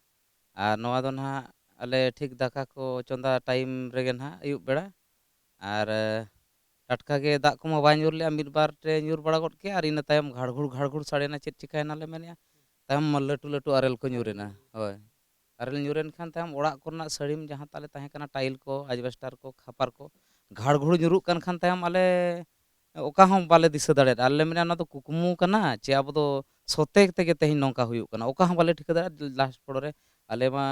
ᱟᱨ ᱱᱚᱣᱟ ᱫᱚ ᱱᱟᱦᱟᱜ ᱟᱞᱮ ᱴᱷᱤᱠ ᱫᱟᱠᱟ ᱠᱚ ᱪᱚᱸᱫᱟ ᱴᱟᱭᱤᱢ ᱨᱮᱜᱮ ᱱᱟᱦᱟᱜ ᱟᱹᱭᱩᱵ ᱵᱮᱲᱟ᱾ ᱟᱨ ᱴᱟᱴᱠᱟ ᱜᱮ ᱫᱟᱜ ᱠᱚᱢᱟ ᱵᱟᱭ ᱧᱩᱨ ᱞᱮᱜᱼᱟ, ᱢᱤᱫ ᱵᱟᱨ ᱴᱮ ᱧᱩᱨ ᱵᱟᱲᱟ ᱜᱚᱫ ᱠᱮᱜᱼᱟ, ᱟᱨ ᱤᱱᱟᱹ ᱛᱟᱭᱚᱢ ᱜᱷᱟᱲᱜᱷᱩᱲ ᱜᱷᱟᱲᱜᱷᱩᱲ ᱥᱟᱰᱮᱱᱟ, ᱪᱮᱫ ᱪᱤᱠᱟᱹᱭᱮᱱᱟ ᱞᱮ ᱢᱮᱱᱮᱜᱼᱟ᱾ ᱛᱟᱭᱚᱢ ᱢᱟ ᱞᱟᱹᱴᱩ ᱞᱟᱹᱴᱩ ᱟᱨᱮᱞ ᱠᱚ ᱧᱩᱨᱮᱱᱟ᱾ ᱦᱳᱭ, ᱟᱨᱮᱞ ᱧᱩᱨᱮᱱ ᱠᱷᱟᱱ ᱛᱟᱭᱚᱢ ᱚᱲᱟᱜ ᱠᱚᱨᱮᱱᱟᱜ ᱥᱟᱹᱲᱤᱢ ᱡᱟᱦᱟᱸ ᱛᱟᱞᱮ ᱛᱟᱦᱮᱸ ᱠᱟᱱᱟ, ᱴᱟᱭᱤᱞ ᱠᱚ, ᱟᱡᱵᱮᱥᱴᱟᱨ ᱠᱚ, ᱠᱷᱟᱯᱟᱨ ᱠᱚ, ᱜᱷᱟᱲᱜᱷᱩᱲ ᱧᱩᱨᱩᱜ ᱠᱟᱱ ᱠᱷᱟᱱ ᱛᱟᱭᱚᱢ ᱟᱞᱮ ᱚᱠᱟ ᱦᱚᱸ ᱵᱟᱞᱮ ᱫᱤᱥᱟᱹ ᱫᱟᱲᱮᱭᱟᱫᱟ᱾ ᱟᱞᱮ ᱞᱮ ᱢᱮᱱᱟ, ᱱᱚᱣᱟ ᱫᱚ ᱠᱩᱠᱢᱩ ᱠᱟᱱᱟ ᱪᱮ ᱟᱵᱚ ᱫᱚ ᱥᱚᱛᱮ ᱛᱮᱜᱮ ᱛᱮᱦᱮᱧ ᱱᱚᱝᱠᱟ ᱦᱩᱭᱩᱜ ᱠᱟᱱᱟ, ᱚᱠᱟ ᱦᱚᱸ ᱵᱟᱞᱮ ᱴᱷᱤᱠᱟᱹ ᱫᱟᱲᱮᱭᱟᱫᱟ᱾ ᱞᱟᱥᱴ ᱯᱚᱨᱮ ᱟᱞᱮ ᱢᱟ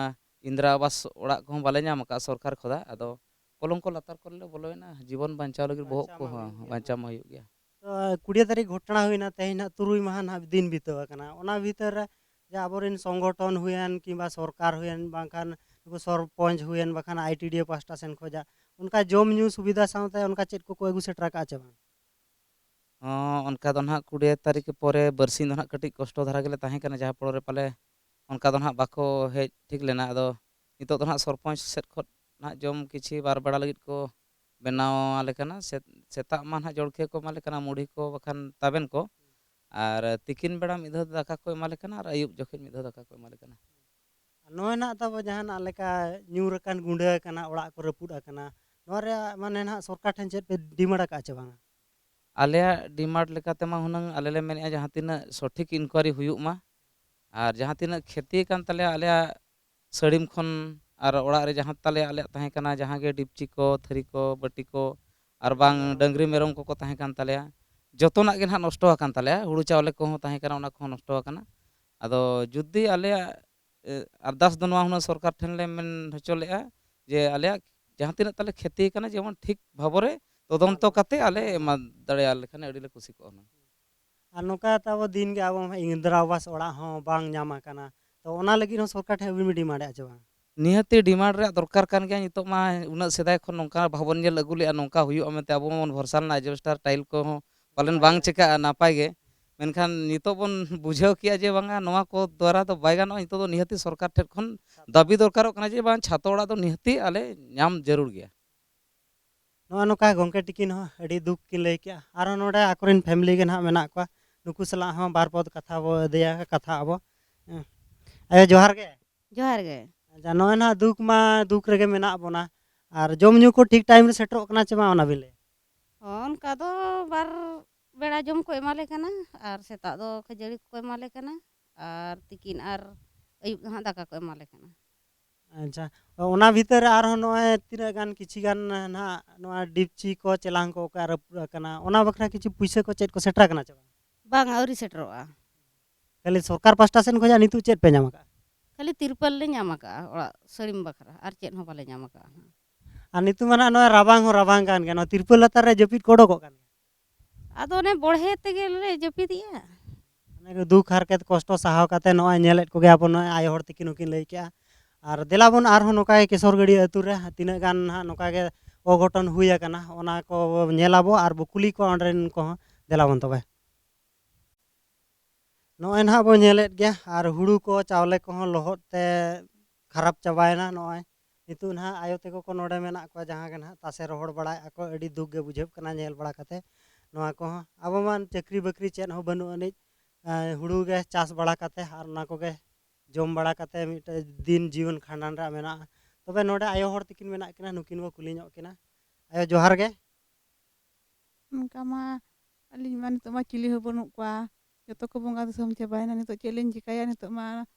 ᱤᱱᱫᱨᱟ ᱟᱵᱟᱥ ᱚᱲᱟᱜ ᱠᱚᱦᱚᱸ ᱵᱟᱞᱮ ᱧᱟᱢ ᱟᱠᱟᱫᱼᱟ ᱥᱚᱨᱠᱟᱨ ᱠᱷᱚᱱᱟᱜ᱾ ᱟᱫᱚ ᱯᱚᱞᱚᱝᱠᱚ ᱞᱟᱛᱟᱨ ᱠᱚᱨᱮ ᱞᱮ ᱵᱚᱞᱚᱭᱮᱱᱟ᱾ ᱡᱤᱵᱚᱱ ᱵᱟᱧᱪᱟᱣ ᱞᱟᱹᱜᱤᱫ ᱵᱚᱦᱚᱜ ᱵᱟᱧᱪᱟᱣ ᱠᱚ ᱢᱟ ᱦᱚᱸ ᱦᱩᱭᱩᱜ ᱜᱮᱭᱟ᱾ ᱵᱟᱧᱪᱟᱣ ᱢᱟ ᱦᱩᱭᱩᱜ ᱜᱮᱭᱟ᱾ ᱛᱚ, ᱠᱩᱲᱤ ᱛᱟᱹᱨᱤᱠᱷ ᱜᱷᱚᱴᱚᱱᱟ ᱦᱩᱭᱱᱟ, ᱛᱮᱦᱮᱧ ᱱᱟᱦᱟᱜ ᱛᱩᱨᱩᱭ ᱢᱟᱦᱟ ᱱᱟᱦᱟᱜ ᱫᱤᱱ ᱵᱤᱛᱟᱹᱣ ᱟᱠᱟᱱᱟ᱾ ᱚᱱᱟ ᱵᱷᱤᱛᱟᱹᱨ ᱨᱮ ᱡᱮ ᱟᱵᱚᱨᱮᱱ ᱥᱚᱝᱜᱚᱴᱷᱚᱱ ᱦᱩᱭᱮᱱ ᱠᱤᱝᱵᱟ ᱥᱚᱨᱠᱟᱨ ᱦᱩᱭᱮᱱ, ᱵᱟᱝᱠᱷᱟᱱ ᱱᱩᱠᱩ ᱥᱚᱨᱯᱚᱧᱪ ᱦᱩᱭᱮᱱ, ᱵᱟᱠᱷᱟᱱ ᱟᱭ ᱴᱤ ᱰᱤ ᱮ ᱯᱟᱦᱴᱟ ᱥᱮᱱ ᱠᱷᱚᱱᱟᱜ ᱚᱱᱠᱟ ᱡᱚᱢ ᱧᱩ ᱥᱩᱵᱤᱫᱷᱟ ᱥᱟᱶᱛᱮ ᱚᱱᱠᱟ ᱪᱮᱫ ᱠᱚᱠᱚ ᱟᱹᱜᱩ ᱥᱮᱴᱮᱨ ᱟᱠᱟᱫᱼᱟ ᱪᱮ ᱵᱟᱝ? ᱦᱚᱸ, ᱚᱱᱠᱟ ᱫᱚ ᱱᱟᱦᱟᱜ ᱠᱩᱲᱤ ᱛᱟᱹᱨᱤᱠᱷ ᱯᱚᱨᱮ ᱵᱟᱨᱥᱤᱧ ᱫᱚ ᱱᱟᱦᱟᱜ ᱠᱟᱹᱴᱤᱡ ᱠᱚᱥᱴᱚ ᱫᱷᱟᱨᱟ ᱜᱮᱞᱮ ᱛᱟᱦᱮᱸ ᱠᱟᱱᱟ, ᱡᱟᱦᱟᱸ ᱯᱚᱨᱮ ᱯᱟᱞᱮ ᱚᱱᱠᱟ ᱫᱚ ᱱᱟᱦᱟᱜ ᱵᱟᱠᱚ ᱦᱮᱡ ᱴᱷᱤᱠ ᱞᱮᱱᱟ᱾ ᱟᱫᱚ ᱱᱤᱛᱚᱜ ᱫᱚ ᱱᱟᱦᱟᱜ ᱥᱚᱨᱯᱚᱧᱪ ᱥᱮᱫ ᱠᱷᱚᱱ ᱱᱟᱦᱟᱜ ᱡᱚᱢ ᱠᱤᱪᱷᱤ ᱵᱟᱨ ᱵᱮᱲᱟ ᱞᱟᱹᱜᱤᱫ ᱠᱚ ᱵᱮᱱᱟᱣ ᱟᱞᱮ ᱠᱟᱱᱟ᱾ ᱥᱮ-, ᱥᱮᱛᱟᱜ ᱢᱟ ᱱᱟᱦᱟᱜ ᱡᱚᱲᱠᱷᱤᱭᱟᱹ ᱠᱚ ᱮᱢᱟ ᱞᱮ ᱠᱟᱱᱟ, ᱢᱩᱲᱤ ᱠᱚ ᱵᱟᱠᱷᱟᱱ ᱛᱟᱵᱮᱱ ᱠᱚ, ᱟᱨ ᱛᱤᱠᱤᱱ ᱵᱮᱲᱟ ᱢᱤᱫ ᱫᱷᱟᱣ ᱫᱟᱠᱟ ᱠᱚ ᱮᱢᱟ ᱞᱮ ᱠᱟᱱᱟ, ᱟᱨ ᱟᱹᱭᱩᱵ ᱡᱚᱠᱷᱮᱡ ᱢᱤᱫ ᱫᱷᱟᱣ ᱫᱟᱠᱟ ᱠᱚ ᱮᱢᱟ ᱞᱮ ᱠᱟᱱᱟ᱾ ᱱᱚᱜᱼᱚᱭ ᱱᱟᱦᱟᱜ ᱛᱟᱵᱚ ᱡᱟᱦᱟᱱᱟᱜ ᱞᱮᱠᱟ ᱧᱩᱨ ᱟᱠᱟᱱ, ᱜᱩᱸᱰᱟᱹ ᱟᱠᱟᱱᱟ, ᱚᱲᱟᱜ ᱠᱚ ᱨᱟᱹᱯᱩᱫ ᱟᱠᱟᱱᱟ, ᱱᱚᱣᱟ ᱨᱮᱭᱟᱜ ᱢᱟᱱᱮ ᱱᱟᱦᱟᱜ ᱥᱚᱨᱠᱟᱨ ᱴᱷᱮᱱ ᱪᱮᱫ ᱯᱮ ᱰᱤᱢᱟᱱᱰ ᱟᱠᱟᱫᱼᱟ ᱪᱮ ᱵᱟᱝᱟ? ᱟᱞᱮᱭᱟᱜ ᱰᱤᱢᱟᱱᱰ ᱞᱮᱠᱟ ᱛᱮᱢᱟ ᱦᱩᱱᱟᱹᱝ ᱟᱞᱮ ᱞᱮ ᱢᱮᱱᱮᱫᱼᱟ, ᱡᱟᱦᱟᱸ ᱛᱤᱱᱟᱹᱜ ᱥᱚᱴᱷᱤᱠ ᱤᱱᱠᱩᱣᱟᱨᱤ ᱦᱩᱭᱩᱜ ᱢᱟ, ᱟᱨ ᱡᱟᱦᱟᱸ ᱛᱤᱱᱟᱹᱜ ᱠᱷᱮᱛᱤ ᱠᱟᱱ ᱛᱟᱞᱮᱭᱟ ᱟᱞᱮᱭᱟᱜ ᱥᱟᱹᱲᱤᱢ ᱠᱷᱚᱱ, ᱟᱨ ᱚᱲᱟᱜ ᱨᱮ ᱡᱟᱦᱟᱸ ᱛᱟᱞᱮ ᱟᱞᱮᱭᱟᱜ ᱛᱟᱦᱮᱸ ᱠᱟᱱᱟ, ᱡᱟᱦᱟᱸ ᱜᱮ ᱰᱤᱯᱪᱤ ᱠᱚ, ᱛᱷᱟᱹᱨᱤ ᱠᱚ, ᱵᱟᱹᱴᱤ ᱠᱚ, ᱟᱨ ᱵᱟᱝ ᱰᱟᱹᱝᱨᱤ ᱢᱮᱨᱚᱢ ᱠᱚᱠᱚ ᱛᱟᱦᱮᱸ ᱠᱟᱱ ᱛᱟᱞᱮᱭᱟ, ᱡᱚᱛᱚᱱᱟᱜ ᱜᱮ ᱱᱟᱦᱟᱜ ᱱᱚᱥᱴᱚ ᱟᱠᱟᱱ ᱛᱟᱞᱮᱭᱟ᱾ ᱦᱩᱲᱩ ᱪᱟᱣᱞᱮ ᱠᱚᱦᱚᱸ ᱛᱟᱦᱮᱸ ᱠᱟᱱᱟ, ᱚᱱᱟ ᱠᱚᱦᱚᱸ ᱱᱚᱥᱴᱚ ᱟᱠᱟᱱᱟ᱾ ᱟᱫᱚ ᱡᱩᱫᱤ ᱟᱞᱮᱭᱟᱜ, ᱮ, ᱟᱨᱫᱟᱥ ᱫᱚ ᱱᱚᱣᱟ ᱦᱩᱱᱟᱹᱝ ᱥᱚᱨᱠᱟᱨ ᱴᱷᱮᱱ ᱞᱮ ᱢᱮᱱ ᱦᱚᱪᱚ ᱞᱮᱜᱼᱟ ᱡᱮ ᱟᱞᱮᱭᱟᱜ ᱡᱟᱦᱟᱸ ᱛᱤᱱᱟᱹᱜ ᱛᱟᱞᱮ ᱠᱷᱮᱛᱤ ᱠᱟᱱᱟ, ᱡᱮᱢᱚᱱ ᱴᱷᱤᱠ ᱵᱷᱟᱵᱚ ᱨᱮ ᱛᱚᱫᱚᱱᱛᱚ ᱠᱟᱛᱮ ᱟᱞᱮ ᱮᱢᱟ ᱫᱟᱲᱮᱭᱟ ᱞᱮᱠᱷᱟᱱ ᱟᱹᱰᱤ ᱞᱮ ᱠᱩᱥᱤ ᱠᱚᱜᱼᱟ ᱦᱩᱱᱟᱹᱝ᱾ ᱟᱨ ᱱᱚᱝᱠᱟ ᱛᱟᱵᱚ ᱫᱤᱱ ᱜᱮ ᱟᱵᱚ ᱤᱱᱫᱨᱟ ᱟᱵᱟᱥ ᱚᱲᱟᱜ ᱦᱚᱸ ᱵᱟᱝ ᱧᱟᱢ ᱟᱠᱟᱱᱟ᱾ ᱛᱚ ᱚᱱᱟ ᱞᱟᱹᱜᱤᱫ ᱦᱚᱸ ᱥᱚᱨᱠᱟᱨ ᱴᱷᱮᱱ ᱟᱹᱵᱤᱱ ᱵᱤᱱ ᱰᱤᱢᱟᱱᱰᱮᱫᱼᱟ ᱪᱮ ᱵᱟᱝ? ᱱᱤᱦᱟᱹᱛᱤ ᱰᱤᱢᱟᱱᱰ ᱨᱮᱭᱟᱜ ᱫᱚᱨᱠᱟᱨ ᱠᱟᱱ ᱜᱮᱭᱟ᱾ ᱱᱤᱛᱚᱜ ᱢᱟ ᱩᱱᱟᱹᱜ ᱥᱮᱫᱟᱭ ᱠᱷᱚᱱ ᱱᱚᱝᱠᱟ ᱵᱟᱵᱚᱱ ᱧᱮᱞ ᱟᱹᱜᱩ ᱞᱮᱜᱼᱟ, ᱱᱚᱝᱠᱟ ᱦᱩᱭᱩᱜᱼᱟ ᱢᱮᱱᱛᱮ ᱟᱵᱚ ᱢᱟᱵᱚᱱ ᱵᱷᱚᱨᱥᱟ ᱞᱮᱱᱟ ᱮᱡᱵᱮᱥᱴᱟᱨ ᱴᱟᱭᱤᱞ ᱠᱚᱦᱚᱸ ᱯᱟᱞᱮᱱ ᱵᱟᱝ ᱪᱤᱠᱟᱹᱜᱼᱟ ᱱᱟᱯᱟᱭ ᱜᱮ᱾ ᱢᱮᱱᱠᱷᱟᱱ ᱱᱤᱛᱚᱜ ᱵᱚᱱ ᱵᱩᱡᱷᱟᱹᱣ ᱠᱮᱜᱼᱟ ᱡᱮ ᱵᱟᱝᱟ, ᱱᱚᱣᱟ ᱠᱚ ᱫᱣᱟᱨᱟ ᱫᱚ ᱵᱟᱭ ᱜᱟᱱᱚᱜᱼᱟ᱾ ᱱᱤᱛᱚᱜ ᱫᱚ ᱱᱤᱦᱟᱹᱛᱤ ᱥᱚᱨᱠᱟᱨ ᱴᱷᱮᱱ ᱠᱷᱚᱱ ᱫᱟᱹᱵᱤ ᱫᱚᱨᱠᱟᱨᱚᱜ ᱠᱟᱱᱟ ᱡᱮ ᱵᱟᱝ, ᱪᱷᱟᱛᱚ ᱚᱲᱟᱜ ᱫᱚ ᱱᱤᱦᱟᱹᱛᱤ ᱟᱞᱮ ᱧᱟᱢ ᱡᱟᱹᱨᱩᱲ ᱜᱮᱭᱟ᱾ ᱱᱚᱜᱼᱚ ᱱᱚᱝᱠᱟ ᱜᱚᱢᱠᱮ ᱛᱤᱠᱤᱱ ᱦᱚᱸ ᱟᱹᱰᱤ ᱫᱩᱠ ᱠᱤᱱ ᱞᱟᱹᱭ ᱠᱮᱜᱼᱟ᱾ ᱟᱨᱦᱚᱸ ᱱᱚᱰᱮ ᱟᱠᱚᱨᱮᱱ ᱯᱷᱮᱢᱮᱞᱤ ᱜᱮ ᱱᱟᱦᱟᱜ ᱢᱮᱱᱟᱜ ᱠᱚᱣᱟ, ᱱᱩᱠᱩ ᱥᱟᱞᱟᱜ ᱦᱚᱸ ᱵᱟᱨ ᱯᱚᱫ ᱠᱟᱛᱷᱟ ᱵᱚ ᱤᱫᱤᱭᱟ, ᱠᱟᱛᱷᱟ ᱟᱵᱚ᱾ ᱦᱮᱸ᱾ ᱟᱭᱳ, ᱡᱚᱦᱟᱨ ᱜᱮ᱾ ᱡᱚᱦᱟᱨ ᱜᱮ᱾ ᱟᱪᱪᱷᱟ, ᱱᱚᱜᱼᱚᱭ ᱱᱟᱦᱟᱜ ᱫᱩᱠ ᱢᱟ ᱫᱩᱠ ᱨᱮᱜᱮ ᱢᱮᱱᱟᱜ ᱵᱚᱱᱟ, ᱟᱨ ᱡᱚᱢ ᱧᱩ ᱠᱚ ᱴᱷᱤᱠ ᱴᱟᱭᱤᱢ ᱨᱮ ᱥᱮᱴᱮᱨᱚᱜ ᱠᱟᱱᱟ ᱪᱮ ᱵᱟᱝ, ᱚᱱᱟ ᱵᱤᱱ ᱞᱟᱹᱭᱟ? ᱦᱚᱸ, ᱚᱱᱠᱟ ᱫᱚ ᱵᱟᱨ ᱵᱮᱲᱟ ᱡᱚᱢ ᱠᱚ ᱮᱢᱟᱞᱮ ᱠᱟᱱᱟ, ᱟᱨ ᱥᱮᱛᱟᱜ ᱫᱚ ᱠᱷᱟᱹᱡᱟᱹᱲᱤ ᱠᱚᱠᱚ ᱮᱢᱟᱞᱮ ᱠᱟᱱᱟ, ᱟᱨ ᱛᱤᱠᱤᱱ ᱟᱨ ᱟᱹᱭᱩᱵ ᱫᱚ ᱦᱟᱸᱜ ᱫᱟᱠᱟ ᱠᱚ ᱮᱢᱟᱞᱮ ᱠᱟᱱᱟ᱾ ᱟᱪᱪᱷᱟ, ᱚᱱᱟ ᱵᱷᱤᱛᱟᱹᱨ ᱨᱮ ᱟᱨᱦᱚᱸ ᱱᱚᱜᱼᱚᱭ ᱛᱤᱱᱟᱹᱜ ᱜᱟᱱ ᱠᱤᱪᱷᱤ ᱜᱟᱱ ᱱᱟᱦᱟᱜ ᱱᱚᱣᱟ ᱰᱤᱯᱪᱤ ᱠᱚ, ᱪᱮᱞᱟᱝ ᱠᱚ ᱚᱠᱟ ᱨᱟᱹᱯᱩᱫ ᱟᱠᱟᱱᱟ, ᱚᱱᱟ ᱵᱟᱠᱷᱨᱟ ᱠᱤᱪᱷᱩ ᱯᱩᱭᱥᱟᱹ ᱠᱚ ᱪᱮᱫ ᱠᱚ ᱥᱮᱴᱮᱨ ᱟᱠᱟᱱᱟ ᱪᱮ ᱵᱟᱝ? ᱵᱟᱝ, ᱟᱹᱣᱨᱤ ᱥᱮᱴᱮᱨᱚᱜᱼᱟ᱾ ᱠᱷᱟᱹᱞᱤ ᱥᱚᱨᱠᱟᱨ ᱯᱟᱥᱴᱟ ᱥᱮᱱ ᱠᱷᱚᱱᱟᱜ ᱱᱤᱛᱚᱜ ᱪᱮᱫ ᱯᱮ ᱧᱟᱢ ᱟᱠᱟᱫᱼᱟ? ᱠᱷᱟᱹᱞᱤ ᱛᱤᱨᱯᱚᱞ ᱞᱮ ᱧᱟᱢ ᱟᱠᱟᱫᱼᱟ, ᱚᱲᱟᱜ ᱥᱟᱹᱲᱤᱢ ᱵᱟᱠᱷᱨᱟ, ᱟᱨ ᱪᱮᱫ ᱦᱚᱸ ᱵᱟᱞᱮ ᱧᱟᱢ ᱟᱠᱟᱫᱼᱟ᱾ ᱟᱨ ᱱᱤᱛᱚᱜ ᱢᱟ ᱱᱟᱦᱟᱜ ᱱᱚᱣᱟ ᱨᱟᱵᱟᱝ ᱦᱚᱸ ᱨᱟᱵᱟᱝ ᱠᱟᱱ ᱜᱮᱭᱟ, ᱱᱚᱣᱟ ᱛᱤᱨᱯᱚᱞ ᱞᱟᱛᱟᱨ ᱨᱮ ᱡᱟᱹᱯᱤᱫ ᱠᱚ ᱚᱰᱚᱠᱚᱜ ᱠᱟᱱ ᱜᱮᱭᱟ᱾ ᱟᱫᱚ ᱚᱱᱮ ᱵᱚᱲᱦᱮ ᱛᱮᱜᱮ ᱞᱮ ᱡᱟᱹᱯᱤᱫᱮᱜᱼᱟ᱾ ᱚᱱᱮ ᱫᱩᱠ ᱦᱟᱨᱠᱮᱛ ᱠᱚᱥᱴᱚ ᱥᱟᱦᱟᱣ ᱠᱟᱛᱮ ᱱᱚᱜᱼᱚᱭ ᱧᱮᱞᱮᱫ ᱠᱚᱜᱮᱭᱟ ᱵᱚᱱ, ᱱᱚᱜᱼᱚᱭ ᱟᱭᱳ ᱦᱚᱲ ᱛᱤᱠᱤᱱ ᱦᱚᱸᱠᱤᱱ ᱞᱟᱹᱭ ᱠᱮᱜᱼᱟ᱾ ᱟᱨ ᱫᱮᱞᱟ ᱵᱚᱱ ᱟᱨᱦᱚᱸ ᱱᱚᱝᱠᱟ ᱜᱮ ᱠᱮᱥᱚᱨᱜᱟᱹᱲᱤᱭᱟᱹ ᱟᱹᱛᱩ ᱨᱮ ᱛᱤᱱᱟᱹᱜ ᱜᱟᱱ ᱱᱟᱦᱟᱜ ᱱᱚᱝᱠᱟ ᱜᱮ ᱚᱜᱷᱚᱴᱚᱱ ᱦᱩᱭ ᱟᱠᱟᱱᱟ, ᱚᱱᱟ ᱠᱚ ᱧᱮᱞ ᱟᱵᱚ ᱟᱨ ᱵᱚ ᱠᱩᱞᱤ ᱠᱚᱣᱟ ᱚᱸᱰᱮ ᱨᱮᱱ ᱠᱚᱦᱚᱸ᱾ ᱫᱮᱞᱟ ᱵᱚᱱ ᱛᱚᱵᱮ᱾ ᱱᱚᱜᱼᱚᱭ ᱱᱟᱦᱟᱜ ᱵᱚᱱ ᱧᱮᱞᱮᱫ ᱜᱮᱭᱟ, ᱟᱨ ᱦᱩᱲᱩ ᱠᱚ ᱪᱟᱣᱞᱮ ᱠᱚᱦᱚᱸ ᱞᱚᱦᱚᱫ ᱛᱮ ᱠᱷᱟᱨᱟᱯ ᱪᱟᱵᱟᱭᱮᱱᱟ᱾ ᱱᱚᱜᱼᱚᱭ ᱱᱤᱛᱚᱜ ᱱᱟᱦᱟᱜ ᱟᱭᱳ ᱛᱟᱠᱚ ᱠᱚ ᱱᱚᱰᱮ ᱢᱮᱱᱟᱜ ᱠᱚᱣᱟ, ᱡᱟᱦᱟᱸ ᱜᱮ ᱱᱟᱦᱟᱜ ᱛᱟᱥᱮ ᱨᱚᱦᱚᱲ ᱵᱟᱲᱟᱭᱮᱫᱼᱟ ᱠᱚ᱾ ᱟᱹᱰᱤ ᱫᱩᱠ ᱜᱮ ᱵᱩᱡᱷᱟᱹᱜ ᱠᱟᱱᱟ ᱧᱮᱞ ᱵᱟᱲᱟ ᱠᱟᱛᱮ ᱱᱚᱣᱟ ᱠᱚᱦᱚᱸ᱾ ᱟᱵᱚ ᱢᱟ ᱪᱟᱹᱠᱨᱤ ᱵᱟᱹᱠᱨᱤ ᱪᱮᱫ ᱦᱚᱸ ᱵᱟᱹᱱᱩᱜ ᱟᱹᱱᱤᱡ, ᱮᱸ, ᱦᱩᱲᱩ ᱜᱮ ᱪᱟᱥ ᱵᱟᱲᱟ ᱠᱟᱛᱮ ᱟᱨ ᱚᱱᱟ ᱠᱚᱜᱮ ᱡᱚᱢ ᱵᱟᱲᱟ ᱠᱟᱛᱮ ᱢᱤᱫᱴᱮᱡ ᱫᱤᱱ ᱡᱤᱭᱚᱱ ᱠᱷᱟᱸᱰᱟᱱ ᱨᱮᱭᱟᱜ ᱢᱮᱱᱟᱜᱼᱟ᱾ ᱛᱚᱵᱮ ᱱᱚᱰᱮ ᱟᱭᱳ ᱦᱚᱲ ᱛᱟᱹᱠᱤᱱ ᱢᱮᱱᱟᱜ ᱠᱤᱱᱟ, ᱱᱩᱠᱤᱱ ᱵᱚ ᱠᱩᱞᱤ ᱧᱚᱜ ᱠᱤᱱᱟ᱾ ᱟᱭᱳ, ᱡᱚᱦᱟᱨ ᱜᱮ᱾ ᱚᱱᱠᱟ ᱢᱟ ᱟᱹᱞᱤᱧ ᱢᱟ ᱱᱤᱛᱚᱜ ᱢᱟ ᱪᱤᱞᱤ ᱦᱚᱸ ᱵᱟᱹᱱᱩᱜ ᱠᱚᱣᱟ, ᱡᱚᱛᱚ ᱠᱚ ᱵᱚᱸᱜᱟ ᱫᱤᱥᱚᱢ ᱪᱟᱵᱟᱭᱮᱱᱟ᱾ ᱱᱤᱛᱚᱜ ᱪᱮᱫ ᱞᱤᱧ ᱪᱤᱠᱟᱹᱭᱟ? ᱱᱤᱛᱚᱜ ᱢᱟ